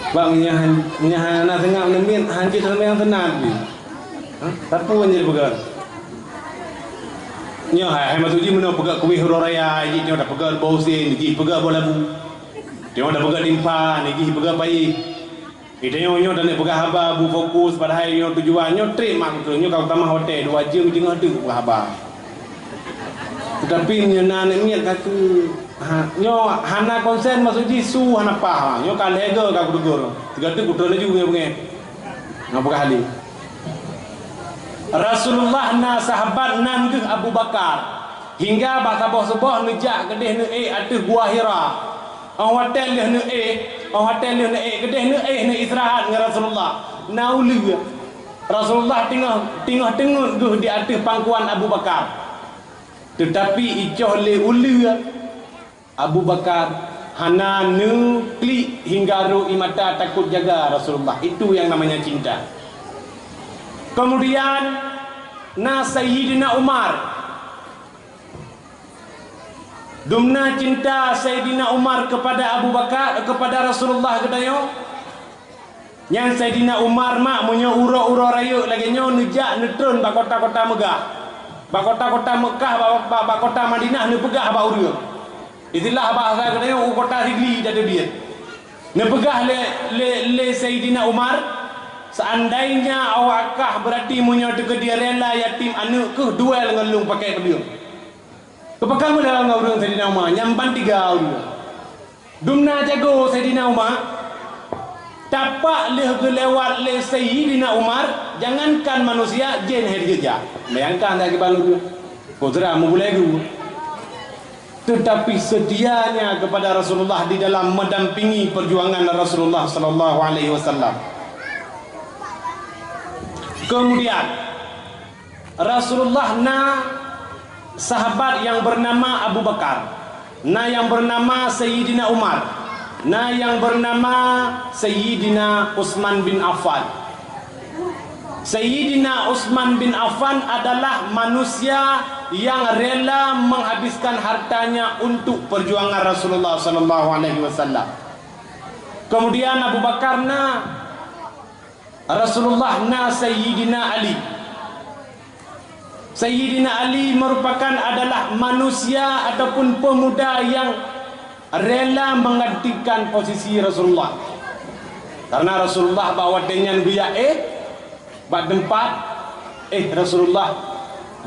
Bang nyan, nyan hana seungab neumit, hanjeuet seumbayang sunat jih. Ha? Tapi nyan peugah. Nyoe hai, hai maksud jih meunoe peugah kueh uroe raya, jih nyoe dah peugah boh usen, jih peugah boh labu. Nyoe dah peugah timphan, jih peugah paih. Ita nyoe, nyoe dah nak peugah haba, bu fokus, padahai nyoe tujuan, nyoe trép mak beutôi, nyoe ka tamah watèe, dua jeuem teungoh teuk peugah haba. Teutapi meunyoe na aneuk miet ka keu, ha, nyoe hana konsen, maksud jih su hana paih, ha, nyoe ka lhèe goe ka kutegur. Sigoe teuk kutroh laju nyoe beungèh. Ngon peugah lé. Rasulullah na sahabat nan geuh Abu Bakar. Hingga bak saboh-saboh neujak keudeh neuék ateueh Gua Hira. Óh watèe lheueh neuék, óh watèe lheueh neuék keudeh neuék neuistirahat ngon Rasulullah. Na uleue. Rasulullah teungoh, teungoh teungeut geuh di ateueh pangkuan Abu Bakar. Teutapi icoh lé uleue Abu Bakar hana neuklik hingga rhot ie mata takot jaga Rasulullah. Itu yang namanya cinta. Kemudian na Sayyidina Umar. Dumna cinta Saidina Umar kepada Abu Bakar, kepada Rasulullah geutanyoe. Nyan Saidina Umar mak meunyoe uroe-uroe rayeuk lagèe nyoe neujak neutron bak kota-kota Meugah. Bak kota-kota Meukah, bak, bak, bak kota Madinah neupeugah bak ureueng. Istilah bahasa geutanyoe u kota Sigli tateubiet. Neupeugah lé, lé, lé Saidina Umar, "Seandainya awak kah, berarti meunyoe teukeudi rela yatim aneuk keuh duel ngon lôn pakai peudeueng." Keupeugah meunan ngon ureueng Saidina Umar, nyan ban tiga ureueng. Dumna jago Saidina Umar, tapak lheueh geulewat lé Saidina Umar, jangankan manusia, jén hai jijak. Bayangkan dak kiban ureueng. Putra meubulai guru. Tetapi setianya kepada Rasulullah di dalam mendampingi perjuangan Rasulullah sallallahu alaihi wasallam. Kemudian, Rasulullah na sahabat yang bernama Abu Bakar, na yang bernama Sayyidina Umar, na yang bernama Sayyidina Utsman bin Affan. Sayyidina Utsman bin Affan adalah manusia yang rela menghabiskan hartanya untuk perjuangan Rasulullah sallallahu alaihi wasallam. Kemudian Abu Bakar na Rasulullah na Sayyidina Ali. Sayyidina Ali merupakan adalah manusia ataupun pemuda yang rela menggantikan posisi Rasulullah. Karena Rasulullah bak watèe nyan geujak éh bak teumpat, éh Rasulullah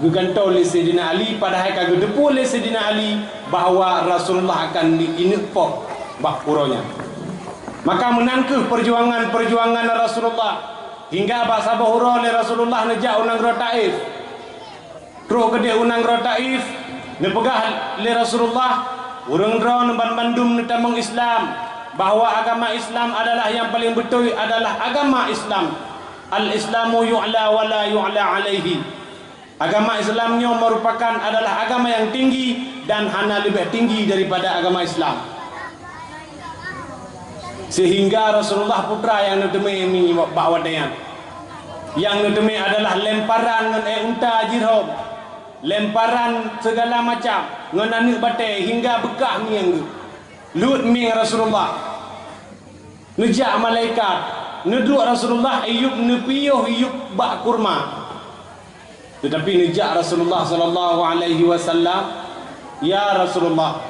geugantoe lé Saidina Ali, padahai ka geuteupeue lé Saidina Ali bahwa Rasulullah akan di-, ineuk poh bak uroe nyan. Maka meunan kheueh perjuangan-perjuangan Rasulullah, hingga bak saboh uroe lé Rasulullah neujak u nanggroe Taif. Trok keudeh u nanggroe Taif, neupeugah lé Rasulullah, "Ureueng droeneuh banmandum neutamong Islam, bahwa agama Islam adalah nyang paleng beutôi adalah agama Islam. Al-Islamu yu'la wa la yu'la alaihi." Agama Islam nyoe merupakan adalah agama nyang tinggi dan hana leubeh tinggi daripada agama Islam. Sehingga Rasulullah putra nyang neuteumé mi bak watèe nyan. Nyang neuteumé adalah lemparan ngon ék unta jirhom, lemparan segala macam, ngon aneuk batèe hingga beukah mieng geuh. Luet mieng Rasulullah. Neujak malaikat, neuduek Rasulullah, Ayub neupiôh yup bak kurma. Teutapi neujak Rasulullah sallallahu alaihi wasallam, "Ya Rasulullah,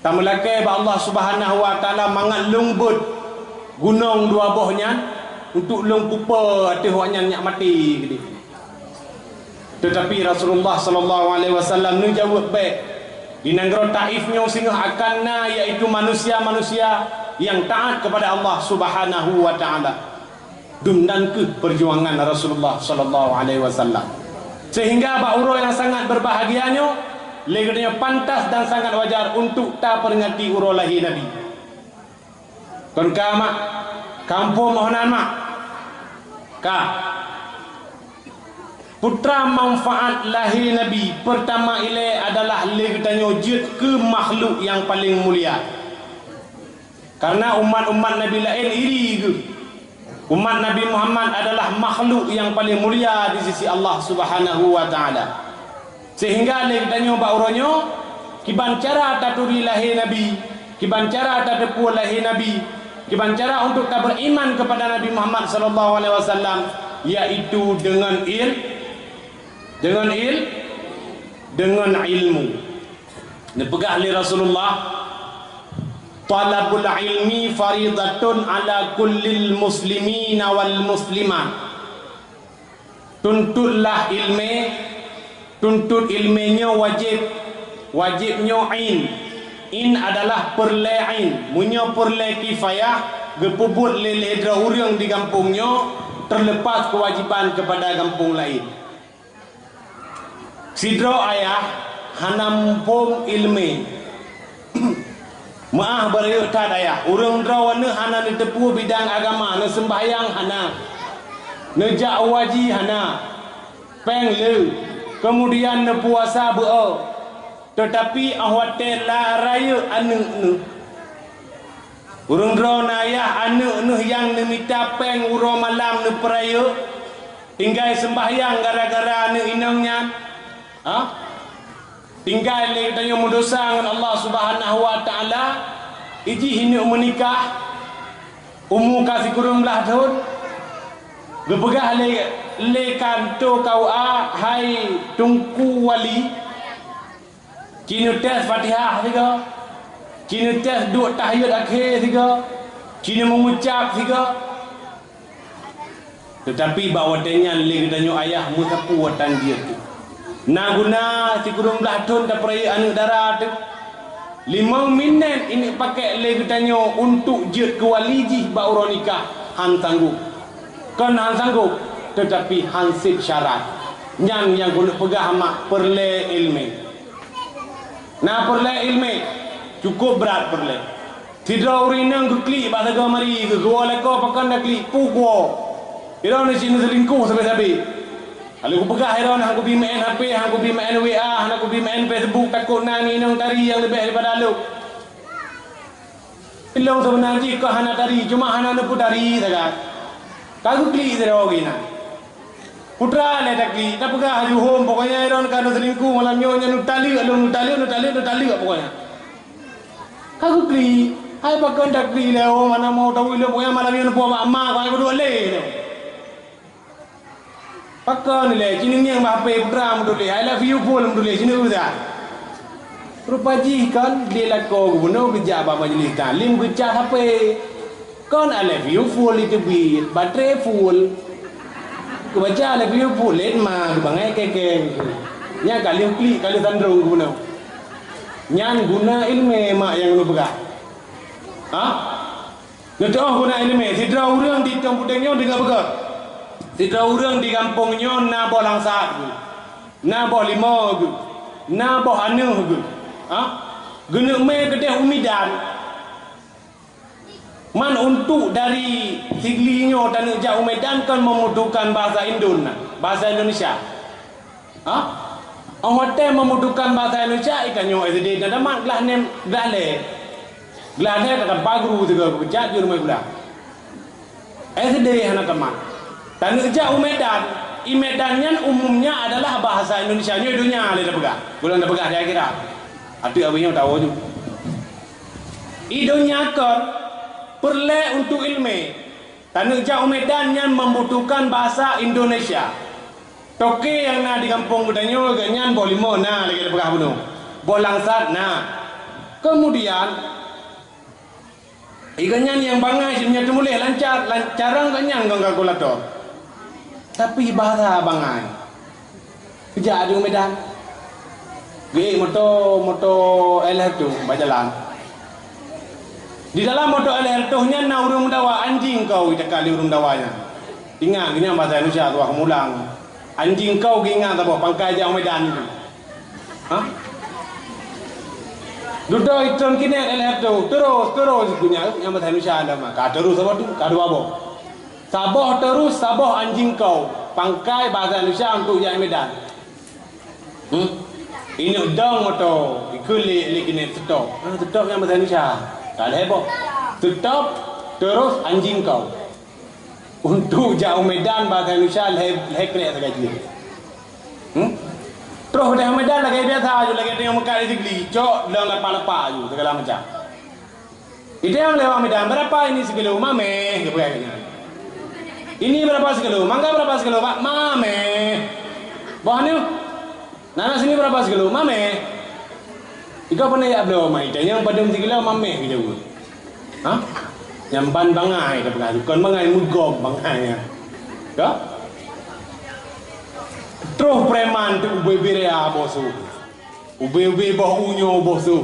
tameulakèe bak Allah Subhanahu wa Taala mangat lôn beuet gunong dua boh nyan untuk lôn pupa ateueh awaknyan nyang maté keudeh." Teutapi Rasulullah sallallahu alaihi wasallam neujaweueb bèk, di nanggroe Taif nyoe singoh akan na, yaitu manusia-manusia nyang taat keupada Allah Subhanahu wa Ta'ala. Dum nan kheueh peujuangan Rasulullah sallallahu alaihi wasallam. Sehingga bak uroe nyang sangat beubahgia nyoe, lé geutanyoe pantas dan sangat wajar untuk taperingati uroe lahé Nabi. Kon ka, mak? Ka muphom meunan, mak? Ka. Putra manfaat lahé Nabi peurtama ilée adalah lé geutanyoe jeuet keu makhluk nyang paleng mulia. Kareuna umat-umat Nabi laén iri geuh. Umat Nabi Muhammad adalah makhluk nyang paleng mulia di sisi Allah Subhanahu wa Ta'ala. Sehingga lé geutanyoe bak uroe nyoe, kiban cara taturi lahé Nabi, kiban cara tateupeue lahé Nabi, kiban cara untuk taberiman keupada Nabi Muhammad sallallahu alaihi wasallam, yaitu deungon il-, deungon il-, deungon ilmu. Neupeugah lé Rasulullah, "Thalabul ilmi faridatun ala kullil muslimina wal muslimat." Tuntutlah ilmé, tuntot ilmé nyoe wajéb, wajéb nyoe ain. Ain adalah peureulée ain. Meunyoe peureulée kifayah, geupeubuet lé lhée droe ureuëng di gampông nyoe, teuleupah keuwajéban keupada gampông laén. Sidroe ayah hana muphom ilmé. Meuáh beurayeuk that ayah, ureuëng droe nyoe hana neuteupeue bidang agama, neuseumbahyang hana, neujak u haji hana, péng le, keumudian neupuasa beu-o. Teutapi óh watée la rayeuk aneuëk neuh, ureuëng droe na ayah aneuëk neuh nyang neumita péng uroe malam neupeurayeuk, tinggai seumbahyang gara-gara aneuëk inong nyan. Ha? Tinggai lé geutanyoe meudosa ngon Allah Subhanahu wa Ta'ala, ijih ineuëk meunikah, umu ka sikureueng blaih thon, geupeugah lé, lé kanto K U A, "Hai Teungku Wali, ci neutés Fatihah sigoe, ci neutés duek tahiyat akhé sigoe, ci neumeungucab sigoe." Teutapi bak watée nyan lé geutanyoe ayah meusapeue watée jeuet teuh. Na guna sikureueng blaih thon tapeurayeuk aneuëk dara teuh. Limong minét ineuëk pakék lé geutanyoe untuk jeuet keu wali jih bak uroe nikah, han sanggob. Kon han sanggob, teutapi han sép syarat. Nyan nyang keuneuk peugah mak peureulée ilmé. Na peureulée ilmé, cukôp brat peureulée. Sidroe ureuëng inong geuklik bak sagoe mari geuh, geuwoe lakoe pakon daklik, peue kuwoe. Droeneuh cit neuseulingkoh sabe-sabe. Ka lheueh kupeugah droeneuh han kubi meu'en H P, han kubi meu'en W A, hana kubi meu'en Facebook, takot na inong tari nyang leubeh daripada lôn. Ilong seubeuna jih kon hana tari, cuma hana neupeu tari sagai. Ka geuklik sidroe geuh inan. Putra lé taklik, tapeugah laju hom, pokoknya droeneuh ka neuseulingkoh malam nyoe, nyan neutaleuek lôn, neutaleuek, neutaleuek, neutaleuek pokoknya. Ka geuklik, hai pakon taklik lé hom, hana mau tawi lé, pokoknya malam nyoe neupuwoe bak ma, kon kuduek lé. Pakon ilée, ci neungieng bak H P putra meutuléh, "I love you full" meutuléh, ci neueu that. Rupa jih kon, di lakoe geubunoe geujak bak majelis taklim geucah H P. Kon "I love you full" iteubiet, baterai full. Geubaca "I love you full", lét ma geubangai kèe-kèe. Nyan ka lheueh klik, ka lheueh sandrong geubunoe. Nyan guna ileumèe mak nyang neupeugah. Ha? Neuteu'oh guna ileumèe, sidroe ureueng di Tueng Puténg nyoe deungö beugöt. Sidroe ureueng di gampông nyoe na boh langsat geuh, na boh limo geuh, na boh aneuëk geuh. Ha? Geuneuk mè keudeh u Medan. Man untuk dari Sigli nyoe taneuk jak u Medan kon membutuhkan bahasa Indon, bahasa Indonesia. Ha? Óh watèe membutuhkan bahasa Indonesia, i tanyoe S D na tamat glah nem, glah lhèe. Glah lhèe tatampa guru sigoe geupeujak jeuet rumoh sikula. S D hana tamat. Taneuk jak u Medan. I Medan nyan umumnya adalah bahasa Indonesia. Nyoe donya lé tapeugah. Gohlom tapeugah di akhirat. Ateueh abéh nyoe tawoe ju. I donya kon peureulèe untuk ileumèe. Taneuk jak u Medan nyan membutuhkan bahasa Indonesia. Toke nyang na di gampông geutanyoe, geuh nyan boh limo na, lagèe tapeugah bunoe. Boh langsat na. Kemudian, i geuh nyan nyang bangai cit meunyoe teumuléh lancat, lan-, carông geuh nyan ngon kalkulator. Tapi bahasa bangai. Geujak di Medan. Geuék moto, moto L R tu bak jalan. Di dalam moto L R tu nyan na ureuëng meudawa, "Anjing kau," geucakap lé ureuëng meudawa nyan. Ingat geuh nyan bahasa Indonesia tuah mulang. "Anjing kau," geuingat saboh pangkai jak Medan tu. Ha? Dudoe itron kinék L R tu. "Terus, terus," geuh nyan, nyan bahasa Indonesia lama. Ka terus saboh tu, ka dua boh. Saboh terus, saboh anjing kau. Pangkai bahasa Indonesia untuk jak Medan. Hmm? Inok dong moto, ikheun lé, lé kinék stop. Ah, stop nyan bahasa Indonesia. Ka lhèe boh. Stop, terus anjing kau. Untuk jak u Medan bahasa Indonesia lhèe, lhèe krek sagai jih. Hmm? Troh deh u Medan lagèe biasa aju, lagèe teungoh meukat di Sigli, cok dalam lapa-lapa aju, segala macam. Idéh lewat Medan, "Berapa ini sekilo?" "Mamèh," geupeugah nyan. "Ini berapa sekilo?" "Mangga berapa sekilo, Pak?" "Mamèh." "Boh nyoe?" "Nanas ini berapa sekilo?" "Mamèh." Ika pernah jak bloe mai, tanyong padum sikilo, "Mamèh," geujaweueb. Ha? Nyang ban bangai tapeugah, kon bangai, meugom bangai nyan. Ka? Troh preman tu ubé-ubé raya boh su. Ubé-ubé boh u nyoe boh su.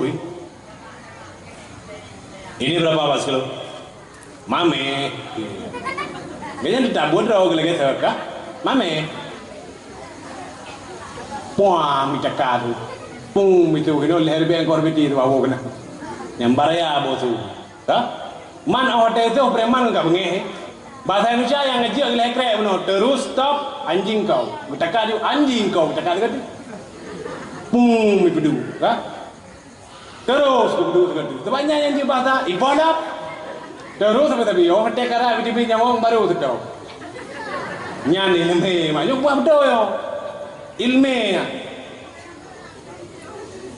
"Ini berapa, Pak, sekilo?" "Mamèh." Gobnyan teutab buet droe lagèe seuka. "Mamèh." Puah, mita ka tu. Pung, mitu keunoe lhèe ribèe, engkau ribèe ti tu bawa keunan. Nyang baraya boh su. Ka? Man 'oh watèe troh preman ka beungèh. Bahasa Indonesia nyang geujeuet lhèe krek bunoe. Terus stop, anjing kau. Mita ka tu, anjing kau, mita ka tu. Pung, mipeudu. Ka? Terus geuduek sigoe teuk. Sabab nyan nyang jeuet basa, ipolop. Terus sampai sabe, oh, watèe karab, tibi-tibi nyawöng baru teudoe. Nyan ileumèe, mak nyoe buah beutôi nyoe. Ileumèe nyan.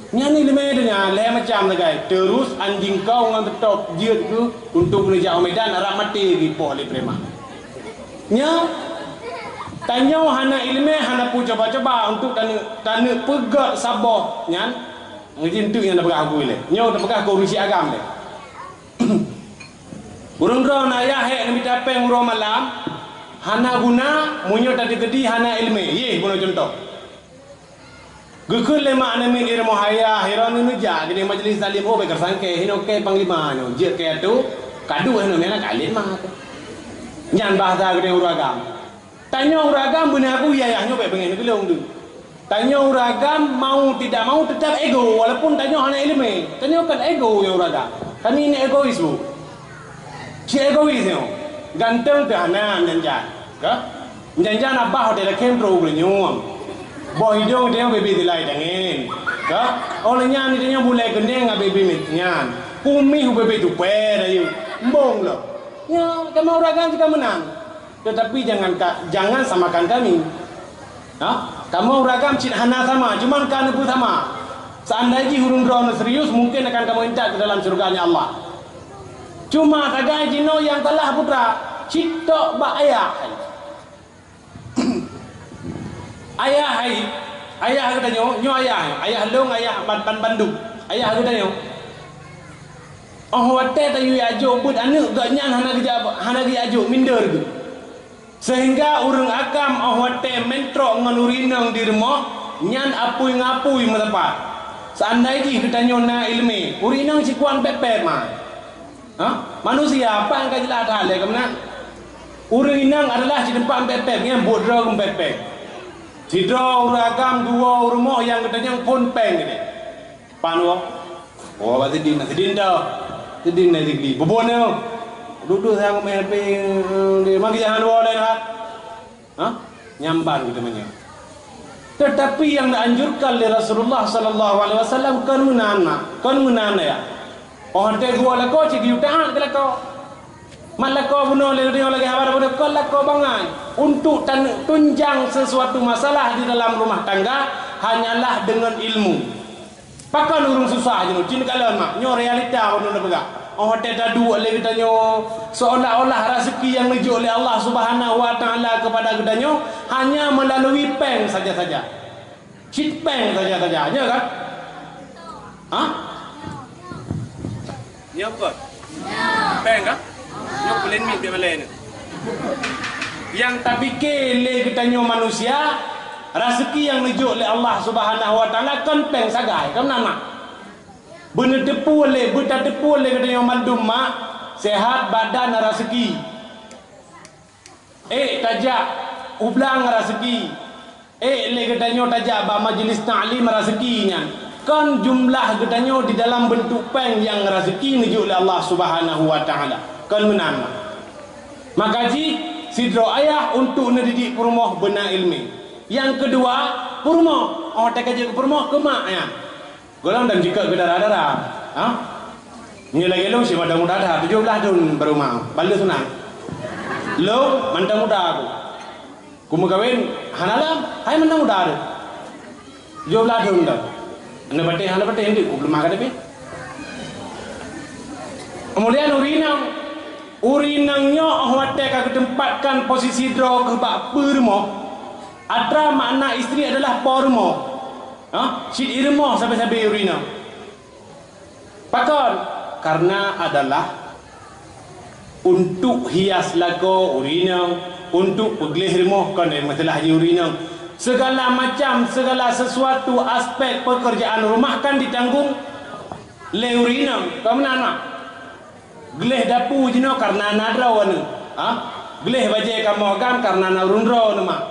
Nyan ileumèe tu nyan, lhèe macam sagai. Terus anjing kau ngon teutop jeuet keuh untuk neujak u Medan, rab maté geuipoh lé preman. Nyan, tanyoe hana ileumèe, hana peue cuba-cuba untuk taneuk, taneuk peugöt saboh nyan. Ngeujin teuk nyang tapeugah bui lé. Nyoe tapeugah keu ureueng syiek agam lé. Ureueng droeneuh ayah hék neumita péng uroe malam, hana guna, meunyoe tadeungö di hana ileumèe. Yeh, bunoe cuntoh. Geukheun lé mak neumiet di rumoh ayah, droeneuh neujak, di majlis taklim, oh, bèk keurasangkée, hinoe kée panglima nyoe, jeuet kée atu, kadu hinoe meunan ka lét mak. Nyan bahasa geutanyoe ureueng agam. Tanyoe ureueng agam beuna aku yayah nyoe bèk beungèh neugeulong deuh. Tanyoe ureueng agam mau tidak mau tetap ego, walaupun tanyoe hana ileumèe. Tanyoe kan ego nyang ureueng agam. Kami ni egois bu. Cit egois nyoe. Ganteng teuh hana meujanjan. Ka? Meujanjan abah watèe lakèe trok u geulinyueng. Boh idong tanyoe bebe tilai tangen. Ka? Óh lheueh nyan tanyoe bulèe keuneng ngon bebe mit nyan. Kumis bebe tupèe rayeuk. Embong lom. Nyoe, kamoe ureueng agam cit ka meunan. Tetapi jangan ka, jangan samakan kami. Ha? Kamoe ureueng agam cit hana sama, cuman ka neupeu sama. Seandai jih ureueng droeneuh serius, mungkin akan kamoe intat keu dalam syurga-Nya Allah. Cuma sagai jinoe nyang salah putra, cit tok bak ayah. Ayah hai, ayah geutanyoe, nyoe ayah, ayah lôn, ayah ban, ban bandum. Ayah geutanyoe. Óh watèe tayue ajok beuet aneuk, gobnyan hana geujak, hana geujak ajok, minder geuh. Sehingga ureueng agam óh watèe meutrok ngon ureueng inong di rumoh, nyan apui ngon apui meusapat. Seandai jih geutanyoe na ileumèe, ureueng inong sikuat pép-pép ma. Ha? Manusia, pat ka jeulaih that lé keumeunang. Ureueng inong adalah cit teumpat pép-pép, nyan buet droe geupép-pép. Sidroe ureueng agam, dua ureueng rumoh nyang geutanyoe phôn péng geude. Pan woe? Woe bak sidin, sidin dah. Sidin dah digli. Bubon nyoe. Duek-duek sayang meuhapé, eh, magi jangan woe laén hat. Ha? Nyamban gitu meunyoe. Tetapi yang dianjurkan oleh Rasulullah sallallahu alaihi wasallam kon meunan, mak. Kon meunan, ya. Oh, teuh gua lakoe cit geuyue taát keu lakoe. Mat lakoe bunoe lé, lagèe haba bunoe, kon lakoe bangai. Untuk tan-, tunjang sesuatu masalah di dalam rumah tangga hanyalah dengan ilmu. Pakon ureueng susah jinoe, cit neukalon mak, nyoe realita ureueng neupeugah. Óh watèe taduek lé geutanyoe, seolah-olah rezeki nyang neujok lé Allah Subhanahu wa Taala kepada geutanyoe hanya melalui péng saja-saja. Cit péng saja-saja, nyo kan? Ha? Nyo bukan? Péng kan? Nyo peulén mit biar malèe ni. Nyang tapike lé geutanyoe manusia, Raseuki nyang neujok lé Allah Subhanahu wa Taala kon péng sagai, kon meunan mak. Beuneuteupeu lé, beutateupeue lé geutanyoe mandum mak, sehat badan raseuki. Ék tajak u blang raseuki. Ék lé geutanyoe tajak bak majlis taklim raseuki nyan. Kon jumlah geutanyoe di dalam beuntuk péng nyang raseuki neujok lé Allah Subhanahu wa Taala. Kon meunan mak. Maka jih sidroe ayah untuk neudidik peurumoh beuna iéleumé. Nyang keudua, peurumoh. Oh, watée ka jeuet keu peurumoh, keu mak nyan. Gohlom dan jikeu keu dara-dara. Ha? Nyoe lagée lôn si mantong muda that, tujoh blaih thon barô ma. Ban lheueh sunat. Lôn mantong muda aku. Kumeukawen hana lom, hai mantong muda tu. Tujoh blaih thon dah. Hana patéh, hana patéh, ndik ku peuleumah ka teupih. Keumudian ureueng inong, ureueng inong nyoe óh watée ka geuteumpatkan posisi droe keuh bak peurumoh, atra makna istri adalah po rumoh. Ha? Cit i rumoh sabe-sabe ureueng inong. Pakon? Karena adalah untuk hias lakoe ureueng inong, untuk peugleh rumoh kon masalah jih ureueng inong. Segala macam, segala sesuatu aspek pekerjaan rumah kan ditanggung lé ureueng inong. Kon meunan mak? Gleh dapu jinoe karena na droeneuh. Ha? Gleh bajée kamoe agam karena na ureueng droeneuh mak.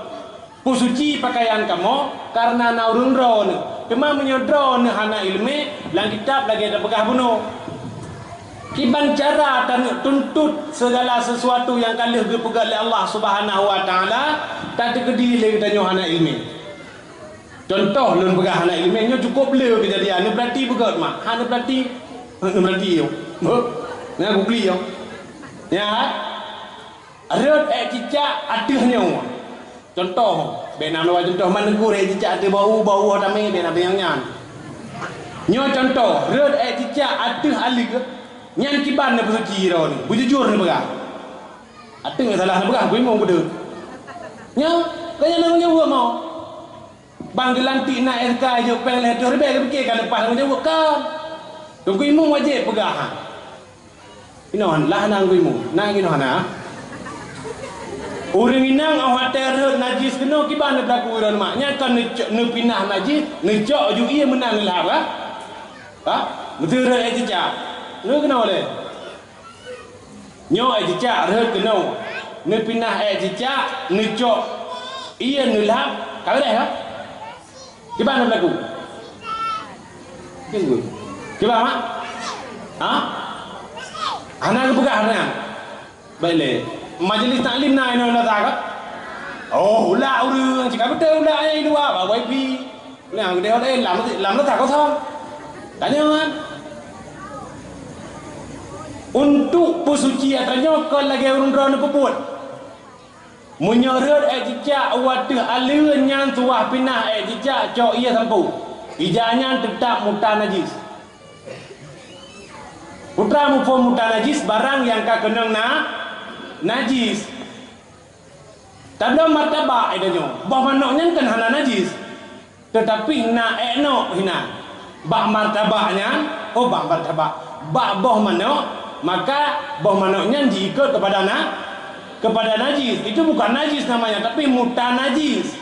Peusuci pakaian kamoe karena na ureueng droeneuh. Teuma meunyoe droeneuh hana iéleumé, lam kitab lagée tapeugah bunoe. Kiban cara taneuk tuntut segala sesuatu nyang ka lheueh geupeugét lé Allah Subhanahu wa Taala, tateukeudi lé geutanyoe hana iéleumé. Contoh lôn peugah hana iéleumé nyoe cukup le keujadian, neupeurati beugét mak, hana neupeurati, neupeurati yo. Beuh, na gugli yo. Ya. Rhot ék cicak ateueh nyoe. Contoh, bèk na lôn contoh, man neugui ék cicak ateueh bau, bau tamé, bèk na bèk nyang nyan. Nyoe contoh, rhot ék cicak ateueh aleue, nyan kiban neupeusuci droeneuh, beujujur neupeugah. Ateueh salah neupeugah, gui mong beudeuh. Nyoe, keu nyan na nyang weuek mo. Bang geulantik na S K jok péng lhèe reutôh ribèe, geupiké ka leupah tanggung jaweueb ka. Teungku Imum wajéb peugah, ha. Inoe lah na Teungku Imum, na inoe hana. Ureueng inong óh watèe rhot najis keunoe kiban neupeulaku droeneuh mak. Nyan kon neucok, neupinah najis, neucok ju ié meunan neulhab, ha? Ha? Meuteurhot ék cicak. Neu keunoe lé. Nyoe ék cicak rhot keunoe, neupinah ék cicak, neucok ié neulhab, ka beureh ka? Kiban neulaku? Kiban mak? Ha? Hana geupeugah nyan. Baik lé. Majlis taklim na inoe na ka? Oh, ulak ureueng, cit ka beutôi ulak nyang di luwa, bak wifi. Nah, geude hot, eh, lam, lam letak kosong. Tanya kan? Untuk peusuci atra nyoe kon lagèe ureueng droeneuh peubuet. Meunyoe rhot ék cicak u ateueh aleue nyan suwah pinah ék cicak cok ié sampôh, ija nyan teutap muta najis. Peue treuk muphom muta najis? Barang nyang ka keunong na najis. Tabloe martabak ida nyoe, boh manok nyan kan hana najis, teutapi na ék nok hinan. Bak martabak nyan, oh, bak martabak, bak boh manok, maka boh manok nyan jiikot keupada na, keupada najis. Itu bukan najis namanya, tapi muta najis.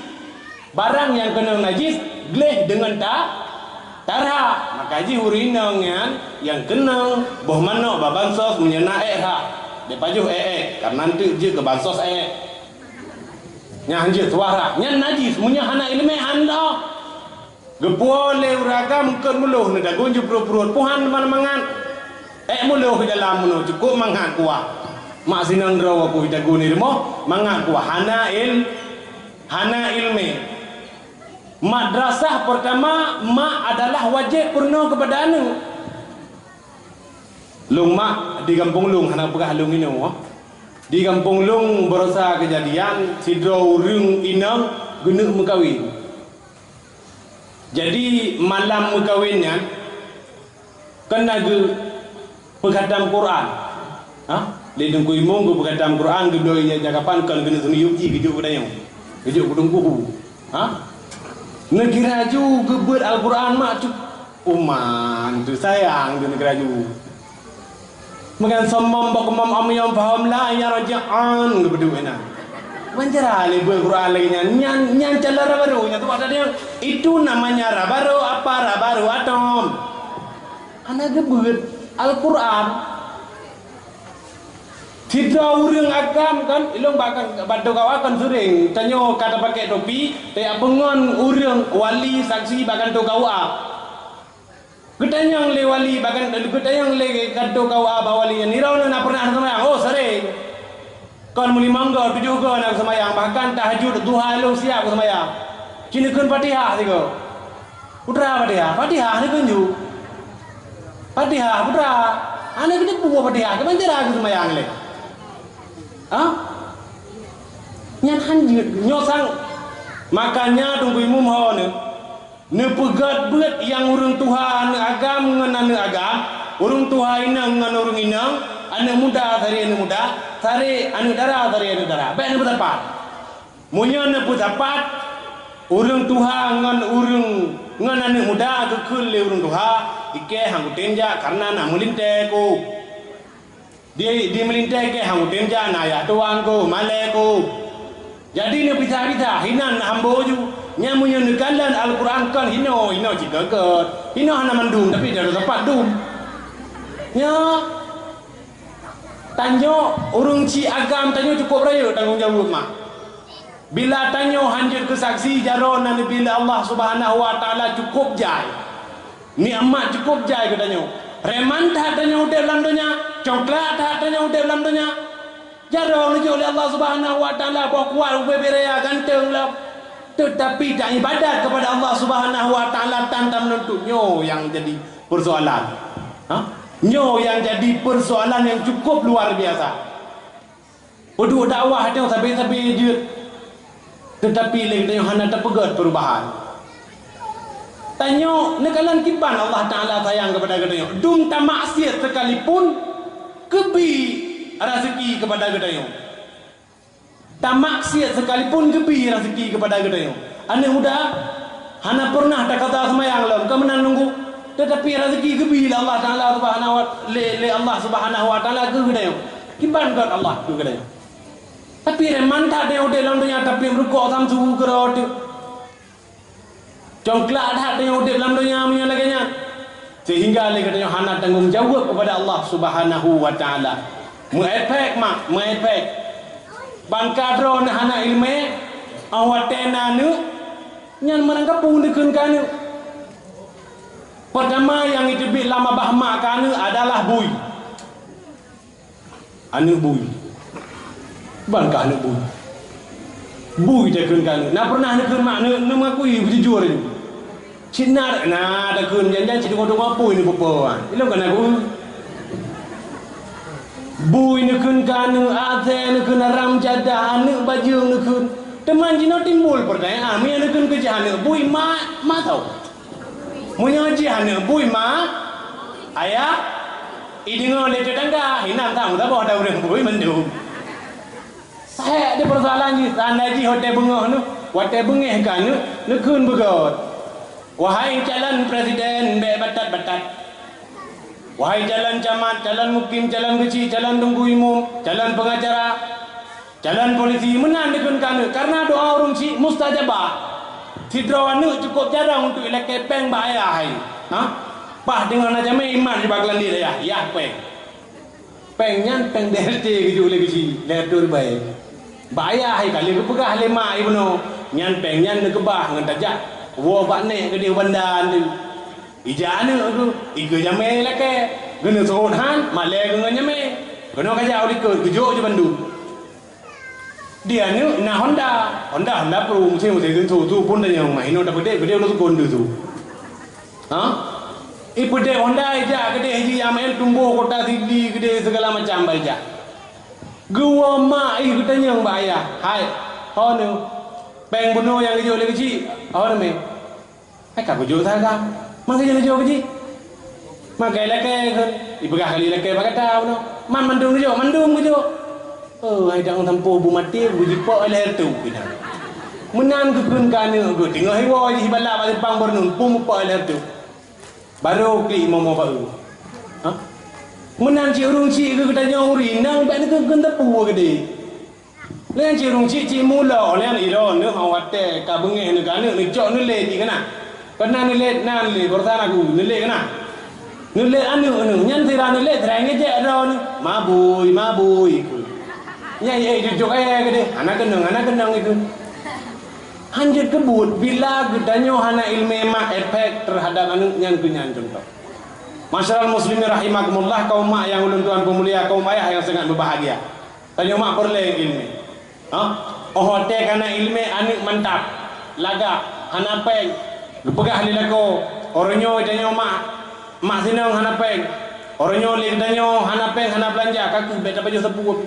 Barang nyang keunong najis gleh deungon ta, tarhak. Maka jih ureueng inong nyan nyang keunong boh manok bak bansos meunyoe na ék rhak. Bèk pajoh ék-ék, karena eunteuk jeuet keu bansos ék. Nyan jeuet suwah rhak. Nyan najis, meunyoe hana iéleumé han dôh. Geupuwoe lé ureueng agam eungkot muloh neudagon jipruet-pruet, puhan teuma mangat. Ék muloh di dalam meunoe, cukôp mangat kuah. Mak sinong droe ku jidagon di rumoh, mangat kuah. Hana il-, hana iéleumé. Madrasah peurtama, mak adalah wajéb peurunoe keupada aneuk. Lôn mak di gampông lôn, hana peugah lôn inoe. Di gampông lôn barosa keujadian, sidroe ureueng inong geuneuk meukawen. Jadi, malam meukawen nyan, Kan na geupeukatam Quran. Ha? Lé Teungku Imum geupeukatam Quran, geubloe ijazah kapan kon keuneuk seumiyueb jih geujok keu tanyoe. Geujok keu Teungku. Ha? Neukira ju geubeuet Al-Quran mak cuk. Uman tu sayang tu neukira ju. Meugan sommom bak keumom am yom fahom la ya raji'an geupeuduek inan. Meuncara lé beuet Quran lagée nyan, nyan, nyan cara barô nyan tu maksudnya. Itu namanya raba ro apa raba ro atom. Hana geubeuet Al-Quran. Sidroe ureuëng agam kan, ilong bahkan bantu kawa kan sering tanyoe kata pakai topi, tajak beungon ureuëng wali saksi bahkan tu kawa. Geutanyong lé wali, bahkan geutanyong lé kanto K U A bak wali nyan, "Nirau na pernah seumayang?" "Oh, sering. Kon meulimong go, tujoh go na seumayang, bahkan tahajud duha lôn siap seumayang." "Ci neukheun Fatihah sigoe." "Putra Fatihah." "Fatihah neukheun ju." "Fatihah, putra." Hana geuteupeue Fatihah, keuman cara geuseumayang lé. Ha? Nyan han jeuet, nyoe sang. Makanya Teungku Imum ho neu. Neupeugét beuet nyang ureuëng tuha aneuëk agam ngon aneuëk agam, ureuëng tuha inong ngon ureuëng inong, aneuëk muda saré aneuëk muda, saré aneuëk dara saré aneuëk dara. Bék neupeusapat. Meunyoe neupeusapat, ureuëng tuha ngon ureuëng ngon aneuëk muda geukheun lé ureuëng tuha, ikée han kutem jak kareuna na meulintée ku. Di, di meulintée keu han kutem jak na ayah tuan ku, malée ku. Jadi neupisah-pisah, hinan ambo ju. Nyan meunyoe neukalon Al-Quran kon hino, hino cit geugot. Hino hana mandum, tapi dah dapat dum. Nya, tanyoe ureuëng ci agam tanyoe cukup rayeuk tanggong jaweueb mah. Bila tanyoe hanjeuet keu saksi jaroe na neubi lé Allah Subhanahu wa Taala cukup jai. Nikmat cukup jai geutanyoe. Reman that tanyoe udeb lam donya, congklak that tanyoe udeb lam donya. Jaroe neujok lé Allah Subhanahu wa Taala boh kuat ubé-bé raya ganteng lom. Tetapi tak ibadat kepada Allah Subhanahu wa Taala tan tam nuntut nyoe yang jadi persoalan. Ha? Nyoe yang jadi persoalan yang cukup luar biasa. Peuduek dakwah tanyoe sabe-sabe jeuet, teutapi lé geutanyoe hana tapeugét peurubahan. Tanyoe neukalon kiban Allah Taala sayang keupada geutanyoe. Dum tamaksiet sekalipun geubi raseuki keupada geutanyoe. Tamaksiet sekalipun geubi raseuki keupada geutanyoe. Aneuëk muda, hana pernah takata seumayang lom, ka meunan nunggu. Tetapi raseuki geubi lé Allah Taala Subhanahu wa, lé, lé Allah Subhanahu wa Taala keu geutanyoe. Kiban gét Allah keu geutanyoe. Tapi reman that tanyoe udeb lam donya tapi meurukok samsu keudroe teuk. Congklak that tanyoe udeb lam donya meunyoe lagée nyan. Sehingga lé geutanyoe hana tanggong jaweueb keupada Allah Subhanahu wa Taala. Meuefek mak, meuefek. Ban ka droeneuh hana iéleumé, óh watée na aneuëk, nyan meurangkapeue neukheun keu aneuëk. Peurtama nyang jiteubiet lam babah mak keu aneuëk adalah bui. Aneuëk bui. Ban ka aneuëk bui. Bui takheun keu aneuëk. Na pernah neukheun mak, neu-, neumeuakui beujujur nyoe. Cit na, na takheun jan-jan cit deungoe-deungoe apui neupeupo. Ilong kana bui. Bui neukheun keu aneuëk, asée neukheun, haram jadah, aneuëk bajeueng neukheun. Teuma jinoe timbul peurtanyaan, meunyoe neukheun keu jih aneuëk bui, ma, ma tau. Meunyoe jih aneuëk bui ma, ayah, ideungoe lé tetangga, hinan tam saboh dah ureuëng bui mandum. Sahé di persoalan jih, tanda jih watée beungoh nyoe, watée beungéh ka nyoe, neukheun beugôt. Wahai calon presiden, bék batat-batat. Wahai calon camat, calon mukim, calon geuchik, calon teungku imum, calon pengacara, calon polisi, meunan dikheun keu aneuëk, kareuna doa ureuëng chik mustajabah. Sidroe aneuëk cukup jarang untuk ilakée péng bak ayah hai. Ha? Paih deungon na jamé iman jibak landit ayah, yah péng. Péng nyan péng B L T geujok lé geuchik, lhée reutôh ribée. Bak ayah hai ka lheueh geupeugah lé mak ibunoe, nyan péng nyan neukeubah ngon tajak woe bak nék keudeh u banda nyan. Ija aneuëk geuh, ikeue jamé ilakée, geuneuseuôt han, malée geuh ngon jamé. Keunoe kajak u likot, geujok ju bandum. Di aneuëk na Honda, Honda, Honda Pro, meusé-meusé su, su pun tanyong mah, inoe tapeudeh, peudeh udah sukon tu su. Ha? Ipeudeh Honda ijak keudeh ji amén tumboh kota sigli keudeh segala macam bak ijak. Geuwoe mak ih geutanyong bak ayah, "Hai, ho nyoe, péng bunoe nyang geujok lé geuchik, ho nyoe mé?" Hai ka geujok saga. Man geujok lé jok keuchik. Man ka ilakée kheun. Ipeugah kali ilakée bak gata bunoe. Man mandum geujok, mandum geujok. Oh, hai dang sampoe bu maté, bu jipok ilée tu pina. Meunan geukheun keu aneuëk geuh, teungoh iwoe jih balak bak simpang Beurneun, pun mupok ilée tu. Barô klik imo-imo baeu. Ha? Meunan cit ureuëng chik geuh geutanyoe ureuëng inong bék neukheun-kheun teupeu keudeh. Lé cit ureueng chik, chik mulo, lé nyan idroe neuh, watèe ka beungèh neuh keu aneuk, neucok neulét jih keunan. Keunan neulét nan lé, barosan aku, neulét keunan. Neulét aneuk neuh, nyan sira neulét, sira ngeujek droe neuh. Mabui, mabui, kheun. Nyan, eh, jujok, eh, keudeh. Hana keunong, hana keunong itu. Hanjeuet keubuet bila geutanyoe hana ileumèe, mak, efek terhadap aneuk nyan keu nyan contoh. Masyarakat muslimin rahimakumullah, kaum mak nyang ulôn tuan peumulia, kaum ayah nyang sangat berbahagia. Tanyoe mak peureulèe ileumèe. Ha? Óh watèe ka na ileumèe aneuk mantap, lagak, hana pèng. Geupeugah lé lakoe, uroe nyoe tanyoe mak, mak sinong hana pèng. Uroe nyoe lé geutanyoe hana pèng, hana beulanja, ka keuh bèk tapajoh sapeue.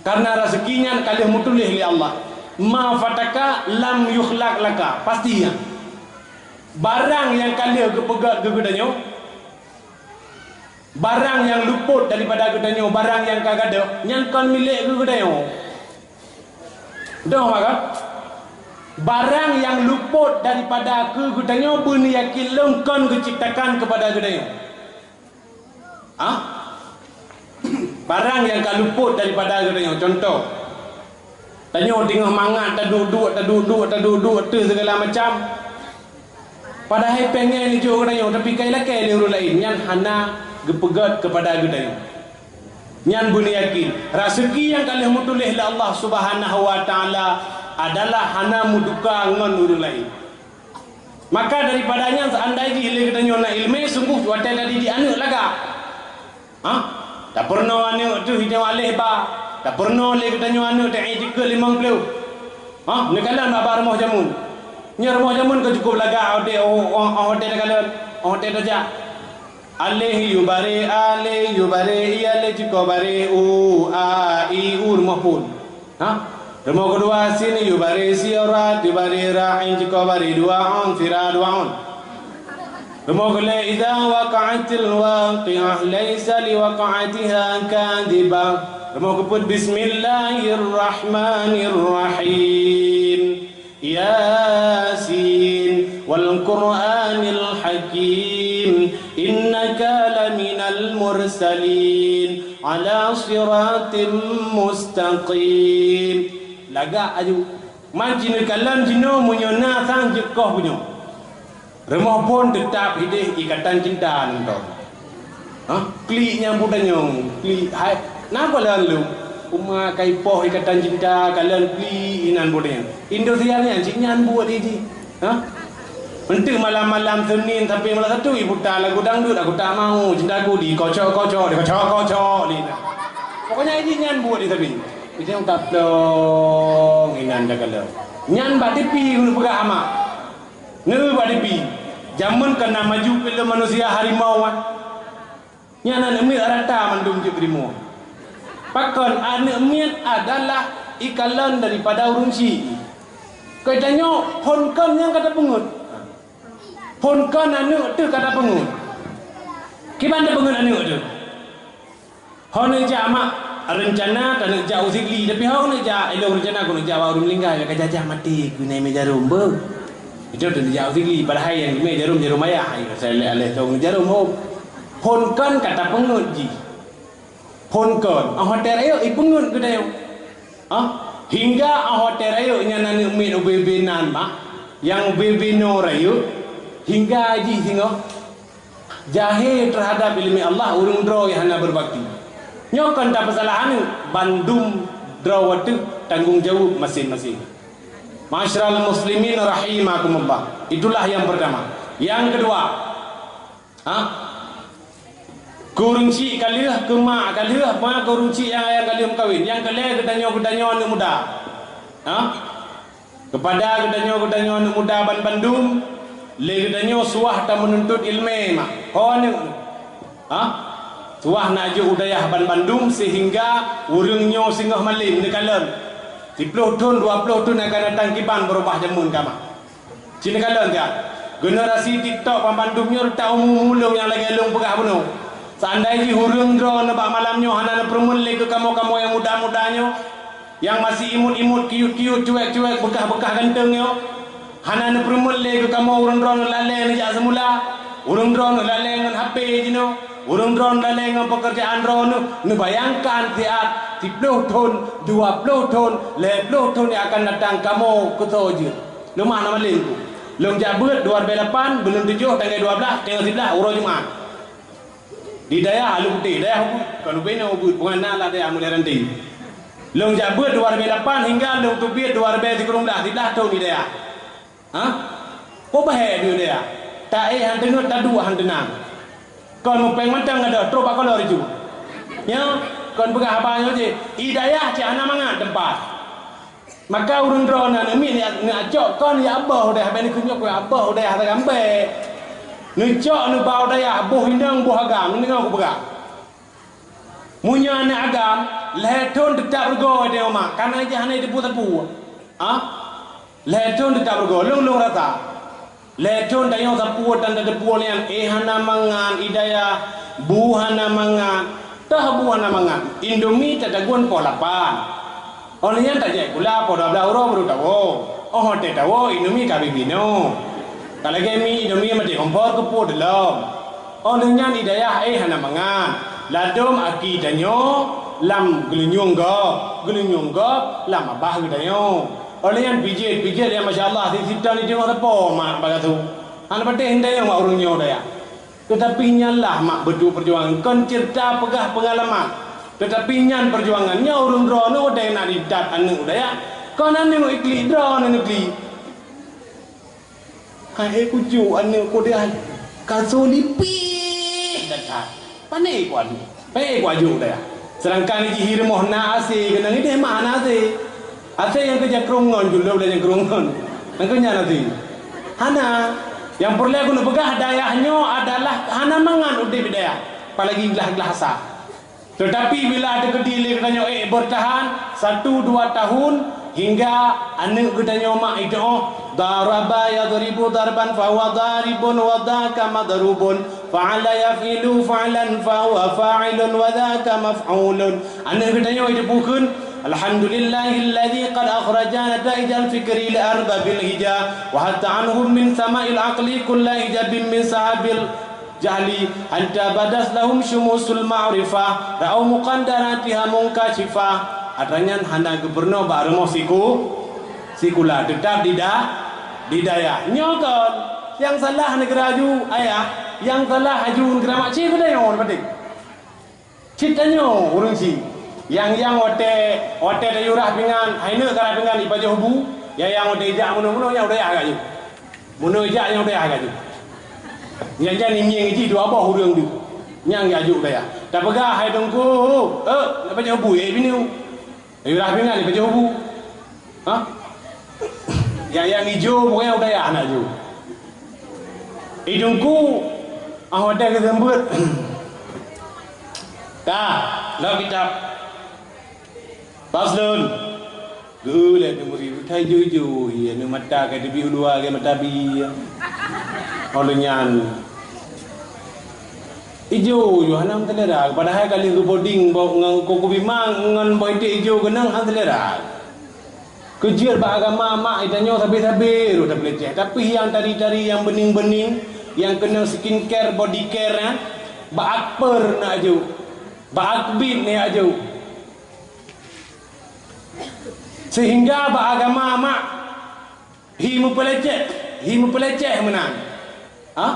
Karena raseuki nyan ka lheueh meutuléh lé Allah. Ma fataka lam yukhlaq laka. Pasti nyan. Barang nyang ka lheueh geupeugèt keu geutanyoe, barang nyang lupot daripada geutanyoe, barang nyang ka gadôh, nyan kon milék keu geutanyoe. Dong maka, barang nyang lupot daripada keu geutanyoe beuneuyakin lôn kon geuciptakan keupada geutanyoe. Ha? Barang nyang ka lupot daripada geutanyoe. Contoh, tanyoe teungoh mangat, taduek-duek, taduek-duek, taduek-duek, teuh segala macam. Padahai pèng nyan neujok geutanyoe, tapi ka ilakèe lé ureueng laén, nyan hana geupeugèt keupada geutanyoe. Nyan beuneuyakin, raseuki nyang ka lheueh meutuléh lé Allah Subhanahu wa Ta'ala adalah hana meutuka ngon ureueng laén. Maka daripada nyan, seandai jih lé geutanyoe na ileumèe, sunggoh watèe tadidik aneuk lagak. Ha? Tapeurunoe aneuk teuh inong alèh ba. Tapeurunoe lé geutanyoe aneuk teuh i jikeue limong ploh. Ha? Neukalon bak rumoh jameun. Nyoe rumoh jameun ka cukup lagak, watèe, oh, oh, oh, watèe takalon, oh, watèe tajak. Alèh yue barèe, alèh yue barèe, i alèh cukô barèe, u, a, i, u, rumoh phôn. Ha? Rumoh keudua sin yue barèe, si, ra, yue barèe, ra, ain cukô barèe, dua, on, sira, dua, on. Rumoh keulhèe, idza waqa'atil waqi'ah, laisa liwaqa'atiha kadzibah. Rumoh keupeuet, bismillahirrahmanirrahim. Yasin, wal Qur'anil Hakim, innaka laminal mursalin, ala siratim mustaqim. Lagak aju. Man jinoe kalon jinoe meunyoe na sang jeuet koh bunoe. Rumoh phôn teutap hideh ikatan cinta nonton. Ha? Klik nyang peutanyong, klik hai. Na kalon lom? Uma ka ipoh ikatan cinta, kalon klik inan peutanyong. Indosiar nyan, cit nyan buet di jih. Ha? Enteuk malam-malam Senin sampai malam Sabtu iputa lagu dangdut, aku tak mau, cintaku dikocok-kocok, dikocok-kocok, di. Pokoknya cit nyan buet di sabe. Itu yang taplong inan dah kalon. Nyan bak T V guna peugah amak. Neu bak T V. Jameun ka na maju filem manusia harimau, ah. Nyan aneuk miet rata mandum jeuet beurimong. Pakon, aneuk miet adalah ikalon daripada ureueng chik. Keu tanyoe, phôn kon nyang ka tapeungeut. Phôn kon aneuk teuh ka tapeungeut. Kiban tapeungeut aneuk teuh? Ho neuk jak mak, reuncana taneuk jak u Sigli, tapi ho neuk jak, ilôn reuncana keuneuk jak bak ureueng meuninggai, ka jajah maté keuneuk mé jarom beuh. Itu tu jak u Sigli, padahai nyang mé jarom, jarom ayah, ai, asai lé aleh tong jarom ho. Phôn kon ka tapeungeut jih. Phôn kon, oh, watèe rayeuk ipeungeut geutanyoe. Ha? Hingga oh, watèe rayeuk nyan aneuk miet ubé-ubé nan mak, nyang ubé-ubé nyoe rayeuk, hingga jih singoh. Jahé terhadap ileumèe Allah, ureueng droe nyang hana beubakti. Nyoe kon tapeusalah aneuk, bandum droe teuh tanggong jaweueb maséng-maséng. Ma'asyiral muslimin rahimakumullah. Itulah yang pertama. Yang kedua, ha? Keu ureueng chik ka lheueh, keu mak ka lheueh, ma keu ureueng chik nyang ayah ka lheueh meukawen. Nyang keu lhèe geutanyoe, geutanyoe aneuk muda. Ha? Keupada geutanyoe, geutanyoe aneuk muda ban bandum, lé geutanyoe suah tameununtut ileumèe mah. Ho aneuk. Ha? Suah na jok u dayah ban bandum sehingga ureueng nyoe singoh malém neukalon. Siploh thon, dua ploh thon akan datang kiban beurubah jameun ka mah. Ci neukalon siat. Generasi TikTok ban bandum nyoe reutak umu-umu lôn nyang lagèe lôn peugah bunoe. Seandai jih ureueng droeneuh bak malam nyoe hana neupeureumeun lé keu kamoe-kamoe nyang muda-muda nyoe, nyang masih imut-imut, kiut-kiut, cuek-cuek, beukah-beukah ganteng nyoe. Hana neupeureumeun lé keu kamoe ureueng droeneuh lalè neujak seumula, ureueng droeneuh lalè ngon H P jinoe. Ureuëng droeneuh lalée ngon peukeurjaan droeneuh, neubayangkan siat siploh thon, dua ploh thon, lhée ploh thon nyang akan datang kamoe keu soe jeuet. Leumah na malém ku. Lôn jak beuet dua ribée lapan, buleuen tujoh, tanggai dua blaih, tanggai siblaih, uroe Jumat. Di dayah Alue Putéh, dayah Ubit, kon Ubit nyoe Ubit, pungan na lam dayah Mulai Ranti. Lôn jak beuet dua ribée lapan hingga lôn teubiet dua ribée sikureueng blaih, siblaih thon di dayah. Ha? Peue bahé di dayah? Ta-éh han teungeut, taduek han teunang. Kon mupéng mantong adoh, trok bak kolor iju. Nyoe, kon peugah haba nyoe jih, i dayah cit hana mangat teumpat. Maka ureuëng droeneuh aneuk miet neuacok kon ya boh dayah, bak neukheun nyoe kon ya boh dayah, hana gambée. Neucok neuba u dayah, boh inong boh agam, neudeungoe kupeugah. Meunyoe aneuk agam, lhée thon teutap rugoe di umak, kana jih hana jiteupeue-teupeue. Ah? Lhée thon teutap rugoe, lôn-lôn rasa. Lhée thon tanyoe sapeue dan tateupeue nyan, éh hana mangat i dayah, bu hana mangat. Toh bu hana mangat, Indomie tatagun poh lapan. Óh lheueh nyan tajak sikula poh dua blaih uroe baru tawoe. Óh watée tawoe, Indomie ka habéh binoe. Ka lagée mi Indomie maté kompor keupeue teulom. Óh lheueh nyan i dayah éh hana mangat. Ladôm aki tanyoe lam geulinyueng gob, geulinyueng gob lam babah geutanyoe. Óh lheueh nyan pijet, pijet nyang masya Allah, sit-sit thon i teungoh sapo mak bak gata. Hana patéh tanyoe mak ureuëng nyoe dayah. Teutapi nyan lah mak beuduek peujuangan, kon ceurita peugah peungalaman. Teutapi nyan peujuangan, nyoe ureuëng droeneuh watée na didat aneuk u dayah, kon aneuk iklik droeneuh neuklik. Hai kucuk aneuk ku dayah, ka so lipih that-that. Pane ku aneuk, pane ku ajok u dayah. Seudangkan jih i rumoh na AC, keunong ideh mak hana AC. Asai nyang keu jakrong ngon, julop lé jakrong ngon. Nyang keu nyan asai. Hana. Nyang peureulée keuneuk peugah, dayah nyoe adalah hana mangat udeb di dayah, apalagi glah-glah asa. Teutapi bila teukeudi lé geutanyoe ék beurtahan satu dua tahun hingga aneuk geutanyoe mak iteuoh, daraba yadribu darban fahuwa daribun wa dzaka madrubun, fa'ala yaf'ilu fa'lan fahuwa fa'ilun wa dzaka maf'ulun. Aneuk geutanyoe jiteupeue kheun, "Alhamdulillahilladzi qad akhraja nata'ijal fikri li arbabil hija, wa hatta anhum min sama'il aqli kulla hijabin min sahabil jahli, hatta badat lahum syumusul ma'rifah, ra'au muqaddaratiha munkashifah." Atra nyan hana geupeurunoe bak rumoh siku-, sikula, teutap di da-, di dayah. Nyoe kon, nyang salah neugara aju, ayah, nyang salah aju neugara mak, ci geutanyoe, padé. Cit tanyoe ureuëng ci. Nyang, nyang watée, watée tayue rhah pingan, hai neuk ka rhah pingan ipajoh bu, nyang, nyang watée ijak meunoe-meunoe nyang u dayah gak jih. Meunoe ijak nyang u dayah gak jih. Nyang, nyang ngieng-ngieng jih dua boh ureuëng deuh. Nyang geujak u dayah. Tapeugah hai teungku, "Eh, nak pajoh bu, eh, bineue." Tayue rhah pingan ipajoh bu. Hah? Nyang, nyang ijo pokoknya u dayah hana ijo. I teungku, ah, watée geuseumeubeuet. Ka, lok kitab. Faslun. Geu lé teumuri, ka ijo-ijo, iya, aneuk mata ka teubiet u luwa lagée mata bi. Óh lheueh nyan. Ijo, ijo hana meuseulera, padahai ka lheueh geuboding bak ngon kuku bimang ngon boh iték ijo keunong hana seulera. Keujeuet bak agama mak geutanyoe sabe-sabe rot tapeulecet, tapi nyang tari-tari nyang beuning-beuning, nyang keunong skincare, body care nyan, bak akper na aju, bak akbit na aju. Sehingga bak agama mak Hi meupeulecet, hi meupeuleceh meunan. Ha?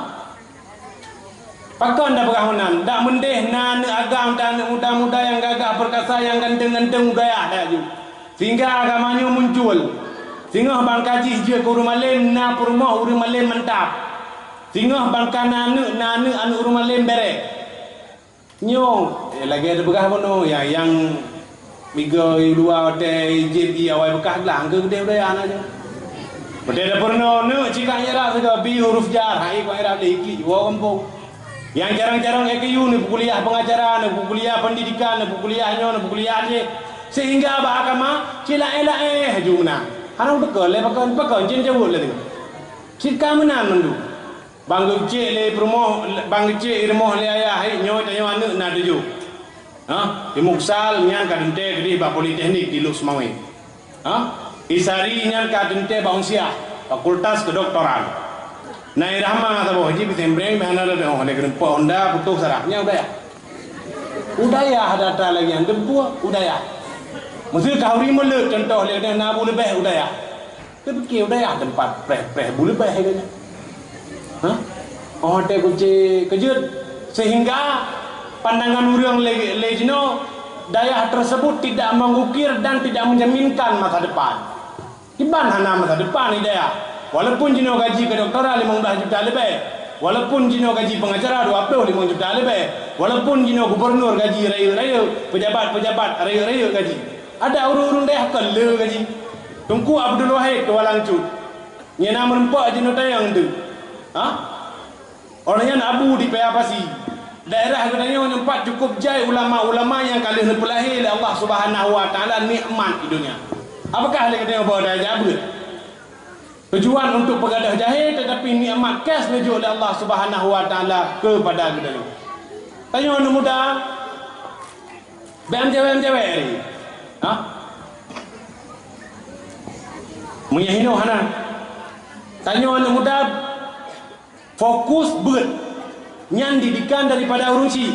Pakon dak peugah meunan? Dak meudeh na aneuk agam, dak aneuk muda-muda nyang gagah peurkasa, nyang ganteng-ganteng u dayah dak ju. Sehingga agama nyoe muncul. Singoh ban ka jih jeuet keu ureuëng malem, na peurumoh ureuëng malem mantap. Singoh ban ka na aneuk, na aneuk, aneuk ureuëng malem beret. Nyoe, eh, lagée teupeugah bunoe, ya, nyang migoe luwa watée jieb ié awai beukah glang keu geude budaya na nyoe. Watée tapeurunoe neuk cit ka nyerah sigoe bi huruf jar, hai kon nyerah lé iklik jiwoe gampông. Nyang carông-carông I Q U neupeukuliah pengacara, neupeukuliah pendidikan, neupeukuliah nyoe, neupeukuliah jéh. Sehingga bak agama, cit laén-laén haju meunan. Hana teuka lé pakon, pakon cit jaweueb lé. Cit ka meunan mandum. Ban geucék lé peurumoh, ban geucék i rumoh lé ayah, hai nyoe tanyoe aneuk na tujoh. Ha, i Muksal nyan ka teuntée keudeh bak Politeknik di Lhokseumawe. Ha, i Sari nyan ka teuntée bak Unsiah, Fakultas Kedokteran. Na i Rahma saboh jih, beusembreng, beuhana datang, oh, lé keuneuk po Honda, putôh saraf. Nyan u dayah. U dayah data lagèe nyan, teumpuh u dayah. Meuseu ka ureueng meuleut, contoh lé na bu leubeh u dayah. Teupike u dayah teumpat preh-preh bu leubeh lagèe nyan. Hah? Oh, watèe kucé keujeuet. Sehingga pandangan ureueng lé, lé jinoe, dayah tersebut tidak mengukir dan tidak menjaminkan masa depan. Kiban hana masa depan di dayah. Walaupun jinoe gaji keu doktora limong blaih juta leubeh, walaupun jinoe gaji pengacara dua ploh limong juta leubeh, walaupun jinoe gubernur gaji rayeuk-rayeuk, pejabat-pejabat rayeuk-rayeuk gaji, ada ureueng-ureueng dayah kon le gaji. Teungku Abdul Wahid Tualang Cut, nyan na meureumpok jinoe tayang tu. Ha? Óh lheueh nyan Abu di Paya Pasi. Daerah geutanyoe nyoe pat cukup jai ulama-ulama nyang ka lheueh neupeulahé lé Allah Subhanahu wa Taala nikmat di donya. Apakah lé geutanyoe bahwa dayah jabeuet? Tujuan untuk peugadôh jahé, tetapi nikmat khas neujok lé Allah Subhanahu wa Taala keupada geutanyoe. Tanyoe aneuk muda, bèk meucewek-meucewek lé. Ha? Meunyoe hinoe hana. Tanyoe aneuk muda, fokus beuet nyan didikan daripada ureueng chik,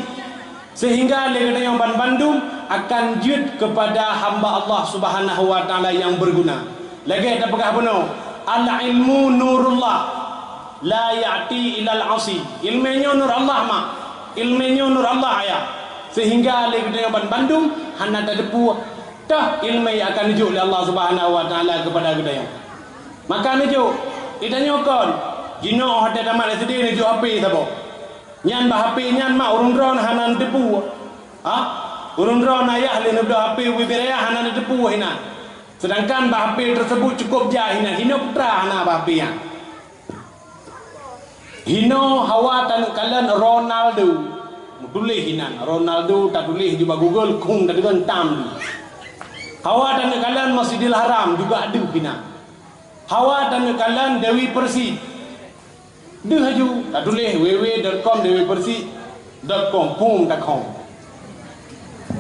sehingga lé geutanyoe banbandum akan jeuet keupada hamba Allah Subhanahu wa Taala nyang beuguna. Lagèe tapeugah bunoe, "Al-ilmu nurullah, la ya'ti ilal asi." Ileumèe nyoe nur Allah, mak. Ileumèe nyoe nur Allah, ayah. Sehingga lé geutanyoe banbandum hana tateupeue toh ileumèe nyang akan neujok lé Allah Subhanahu wa Taala keupada geutanyoe. Maka neujok, geutanyoe kon, jinoe óh watèe tamat S D neujok H P saboh. Nyan bak H P nyan mak ureueng droeneuh hana neuteupeue. Ha? Ureueng droeneuh ayah lé neubloe H P ubé-bé raya hana neuteupeue hinan. Sedangkan bak H P tersebut cukup jai hinan, hinoe putra hana bak H P nyan. Hinoe hawa taneuk kalon Ronaldo. Meutuléh hinan, Ronaldo tatuléh ju bak Google, khueng tadeungon tam. Hawa taneuk kalon Masjidil Haram, juga deuh hinan. Hawa taneuk kalon Dewi Persik. Deuh aju, tatuléh w w w dot com dewi persik dot com, pum dot com.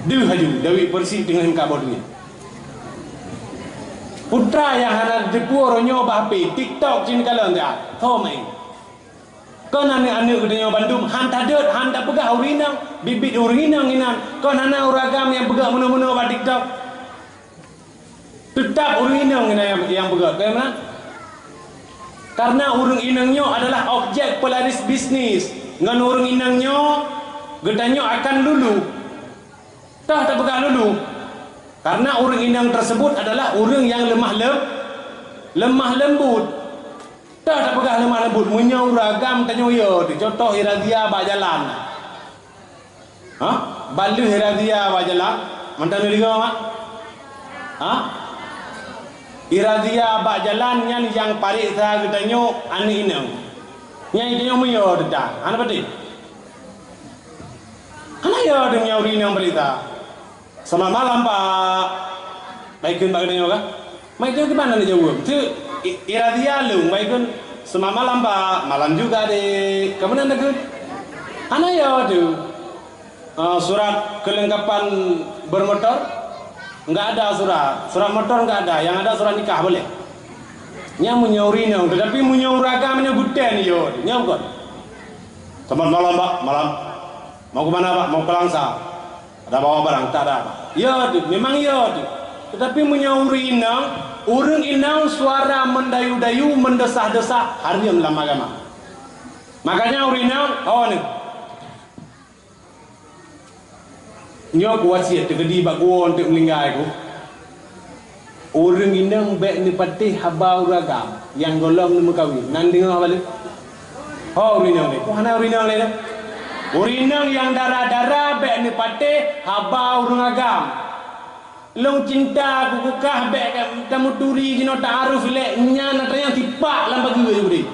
Deuh aju, Dewi Persik teungoh meukaboh duit. Putra nyang hana teupeue uroe nyoe bak H P, TikTok cit kalon dak, tho main. Kon aneuk-aneuk geutanyoe bandum, han tadot, han tapeugah ureueng inong, biet-biet ureueng inong inan. Kon hana ureueng agam nyang peugah meunoe-meunoe bak TikTok. Teutap ureueng inong nyang, nyang peugah, bagaimana? Karena ureueng inong nyoe adalah objek pelaris bisnis. Ngon ureueng inong nyoe, geutanyoe akan lulu. Toh tapeugah lulu? Karena ureueng inong tersebut adalah ureueng nyang lemah lem-, lemah lembut. Toh tapeugah lemah lembut? Meunyoe ureueng agam tanyoe yo, contoh irazia bak jalan. Ha? Bak lheueh irazia bak jalan, mantong neudeungoe, mak? Ha? Irazia bak jalan nyan nyang pareksa geutanyoe aneuk inong. Nyan geutanyoe meuyö teuta, hana patéh. Hana yo teuh meunyoe ureueng inong pareksa. Selamat malam, Pak. Baikon bak geutanyoe kah? Mai keu keuban hana jaweueb. Teuk i-, irazia lôn, baikon, "Selamat malam, Pak." "Malam juga, Dek." Ka meunan takheun? Hana yo teuh. Ah, surat kelengkapan bermotor? Enggak ada surat. Surat motor enggak ada. Yang ada surat nikah, boleh? Nyan meunyoe ureueng inong, tetapi meunyoe ureueng agam nyoe guten yo, nyoe kon. "Selamat malam, Pak." "Malam." "Mau ke mana, Pak?" "Mau ke Langsa." "Ada bawa barang?" "Tak ada, Pak." Yo teuh, memang yo teuh. Tetapi meunyoe ureueng inong, ureueng inong suara mendayu-dayu, mendesah-desah, haram lam agama. Makanya ureueng inong, oh ni. Nyoe kuwasiet teukeudi bak geuwoe teuk meuninggai ku. Ureueng inong bèk neupatéh haba ureueng agam nyang gohlom neumeukawen. Nan deungoe haba lé? Ho ureueng inong lé? Ku hana ureueng inong lé dah. Ureueng inong nyang dara-dara bèk neupatéh haba ureueng agam. Lôn cinta ku keukah bèk tameuturi jinoe ta'aruf ilèe nyan atra nyang sipak lam pageue jih udép.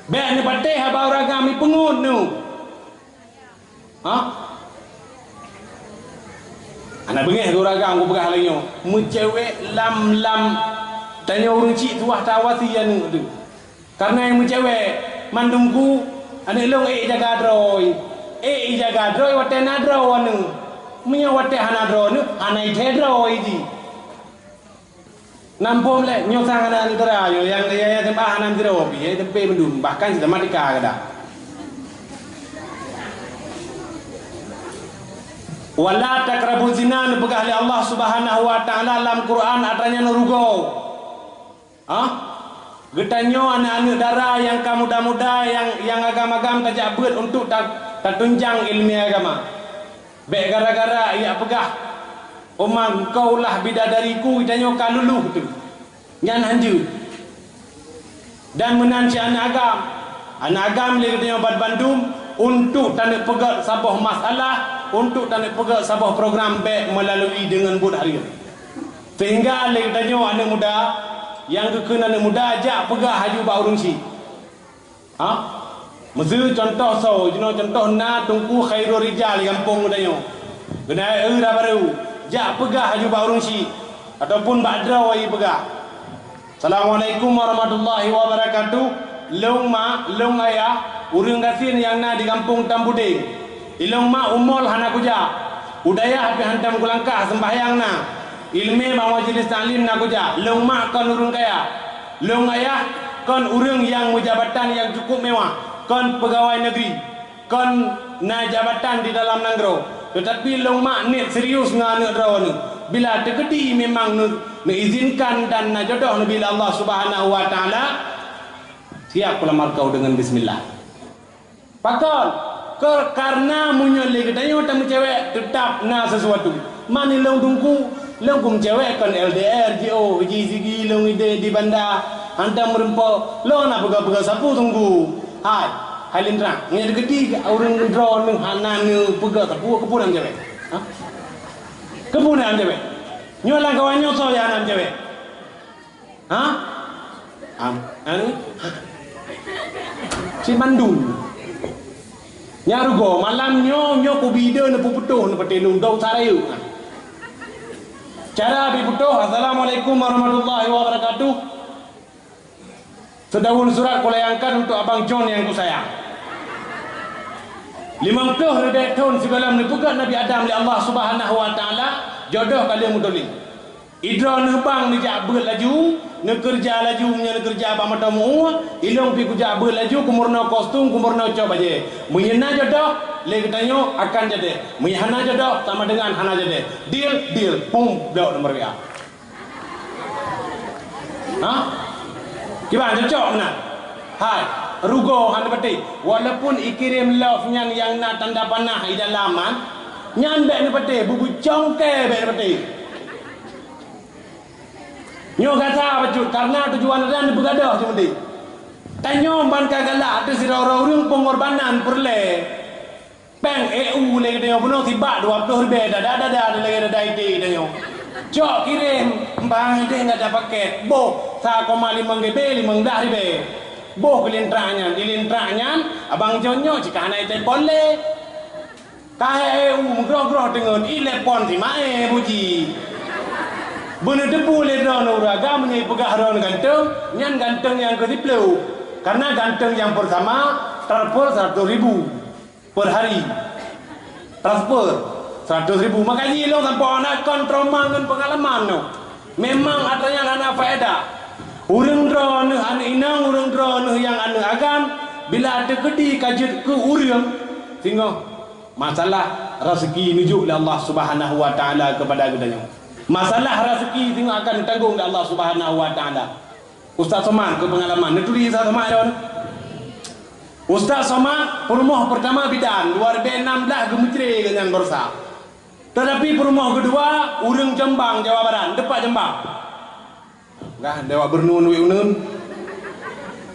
Bèk neupatéh haba ureueng agam ipeungeut neuh. Ha? Hana beungèh keu ureueng agam kupeugah lagèe nyoe. Meucewek lam, lam tanyoe ureueng chik tuah tawasi aneuk teuh. Karena nyang meucewek mandum ku aneuk lôn ék jaga droe. Ék jaga droe watèe na droe aneuk. Meunyoe watèe hana droe aneuk, hana jithèe droe jih. Nam phom lé, nyoe sang aneuk-aneuk dara nyoe nyang, nyang, nyang S M A hana sidroe pih, ya, teumpe mandum, bahkan sitamat tika gata. "Wala taqrabuz zina," neupeugah lé Allah Subhanahu wa Ta'ala lam Quran, atra nyan rugoe. Hah? Geutanyoe aneuk-aneuk dara nyang ka muda-muda, nyang, nyang agam-agam tajak beuet untuk ta-, tatunjang ileumèe agama. Bèk gara-gara jak peugah, "Oma, engkau lah bidadariku," geutanyoe ka lulus teuh. Nyan hanjeuet. Dan meunan cit aneuk agam. Aneuk agam lé geutanyoe banmandum untuk taneuk peugèt saboh masalah, untuk taneuk peugèt saboh program bèk meulalui deungon buet hareuem. Sehingga lé geutanyoe aneuk muda, nyang geukheun aneuk muda jak peugah laju bak ureueng chik. Ha? Miseu contoh soe, jinoe contoh na Teungku Khairul Rijal di gampông geutanyoe. Geutanyoe eu dara barô, jak peugah laju bak ureueng chik, ataupun bak droe jipeugah, "Assalamualaikum warahmatullahi wabarakatuh. Lôn mak, lôn ayah, ureueng gasien nyang na di gampông Tambudeng. Ilôn mak umol hana kujak. U dayah pih hantom kulangkah seumbahyang na. Ileumèe bak majelis taklim na kujak. Lôn mak kon ureueng kaya. Lôn ayah kon ureueng nyang meujabatan nyang cukup mewah, kon peugawai negeri, kon na jabatan di dalam nanggroe. Teutapi lôn mak niet serius ngon aneuk droeneuh. Bila teukeudi memang neu-, neuizinkan dan na jodoh neubi lé Allah Subhanahu wa Ta'ala, siap kulamar kau deungon bismillah." Pakon? Ke-, karena meunyoe lé geutanyoe tameucewek, teutap na sisuatu. Man ilôn Teungku, lôn kumeucewek kon L D R jiôh, ji sigi lôn idéh di Banda, hantom meureumpok, lôn hana peugah-peugah sapeue Teungku. Hai, hai Lintang, nyoe teukeudi ureueng droeneuh hana neupeugah sapeue, keupeue na meucewek? Ha? Keupeue na meucewek? Nyoe lam kawan nyoe soe nyang hana meucewek? Ha? Am, anu? Cit mandum. Nyan rugoe, malam nyoe, nyoe kubi ide neupeuputôh, neupeuteuh lôn, dong sa rayeuk. Cara jipeuputôh, "Assalamualaikum warahmatullahi wabarakatuh. Seudaweueb surat kulayangkan untuk Abang John nyang kusayang. Limong ploh ribèe thon sigohlom neupeugèt Nabi Adam lé Allah Subhanahu wa Ta'ala, jodoh ka lheueh meutuléh. Idroeneuh bang neujak beuet laju, neukeureuja laju, meunyoe neukeureuja bak mantong meu-ueh, ilôn pih kujak beuet laju, kumeurunoe kostum, kumeurunoe cok bajèe. Meunyoe na jodoh, lé geutanyoe akan jadeh. Meunyoe hana jodoh, sama dengan hana jadeh. Deal, deal. Pum, blok nomor W A." Ha? Kiban cocok meunan? Hai, rugoe hana patéh. Walaupun ikirém love nyan nyang na tanda panah di dalam, ha? Nyan bèk neupatéh, bubé congke bèk neupatéh. Nyoe gata bacut, karena tujuan gata neubeugadoh cit meuti. Tanyoe ban ka galak ateueh sidroe-droe ureueng peungorbanan peureulèe. Péng E U lé geutanyoe bunoe sibak dua ploh ribèe dada-dada lagèe dada iték tanyoe. Cok kirém, bang idéh gata pakèt, boh sa koma limong G B limong blah ribèe. Boh keu Lintang nyan, di Lintang nyan, Abang John nyoe cit ka hana itelepon lé. Ka E U meugroh-groh teungeut, ilepon si Mae Buji. Beuneuteupeu lé droeneuh ureueng agam meunyoe ipeugah droeneuh ganteng, nyan ganteng nyang keu siplôh. Karena ganteng nyang peurtama transfer seratus ribu per hari. Transfer seratus ribu. Maka jih lôn sampoe na kon trauma ngon peungalaman nyoe. Memang atra nyan hana faedah. Ureueng droeneuh aneuk inong, ureueng droeneuh nyang aneuk agam, bila teukeudi ka jeuet keu ureueng, singoh masalah raseuki neujok lé Allah Subhanahu wa Ta'ala keupada geutanyoe. Masalah raseuki singoh akan neutanggong lé Allah Subhanahu wa Ta'ala. Ustaz Somad keu peungalaman, neuturi Ustaz Somad lôn. Ustaz Somad peurumoh peurtama bidan, dua ribèe nam blah geumeucré geuh nyan baroesa. Teutapi peurumoh keudua, ureueng Jombang, Jawa Barat, teupat Jombang. Gah, dewa beureuneun wék uneun.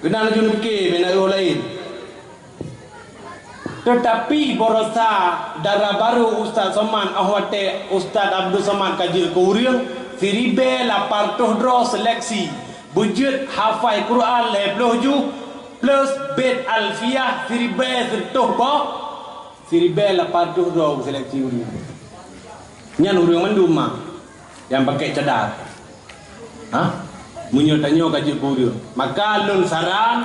Keunan laju neupiké, bèk na eu laén. Teutapi baroesa dara barô Ustaz Somad, 'oh watèe Ustaz Abdul Somad ka jeuet keu ureueng, siribèe lapan reutôh droe seleksi. Beujeuet hafai Quran lhèe ploh juh, plus bait Alfiah siribèe sireutôh boh, siribèe lapan reutôh droe geuseleksi ureueng. Nyan ureueng mandum ma nyang pakèk cadar. Ha? Meunyoe tanyoe ka jeuet keu ureueng, maka lôn saran,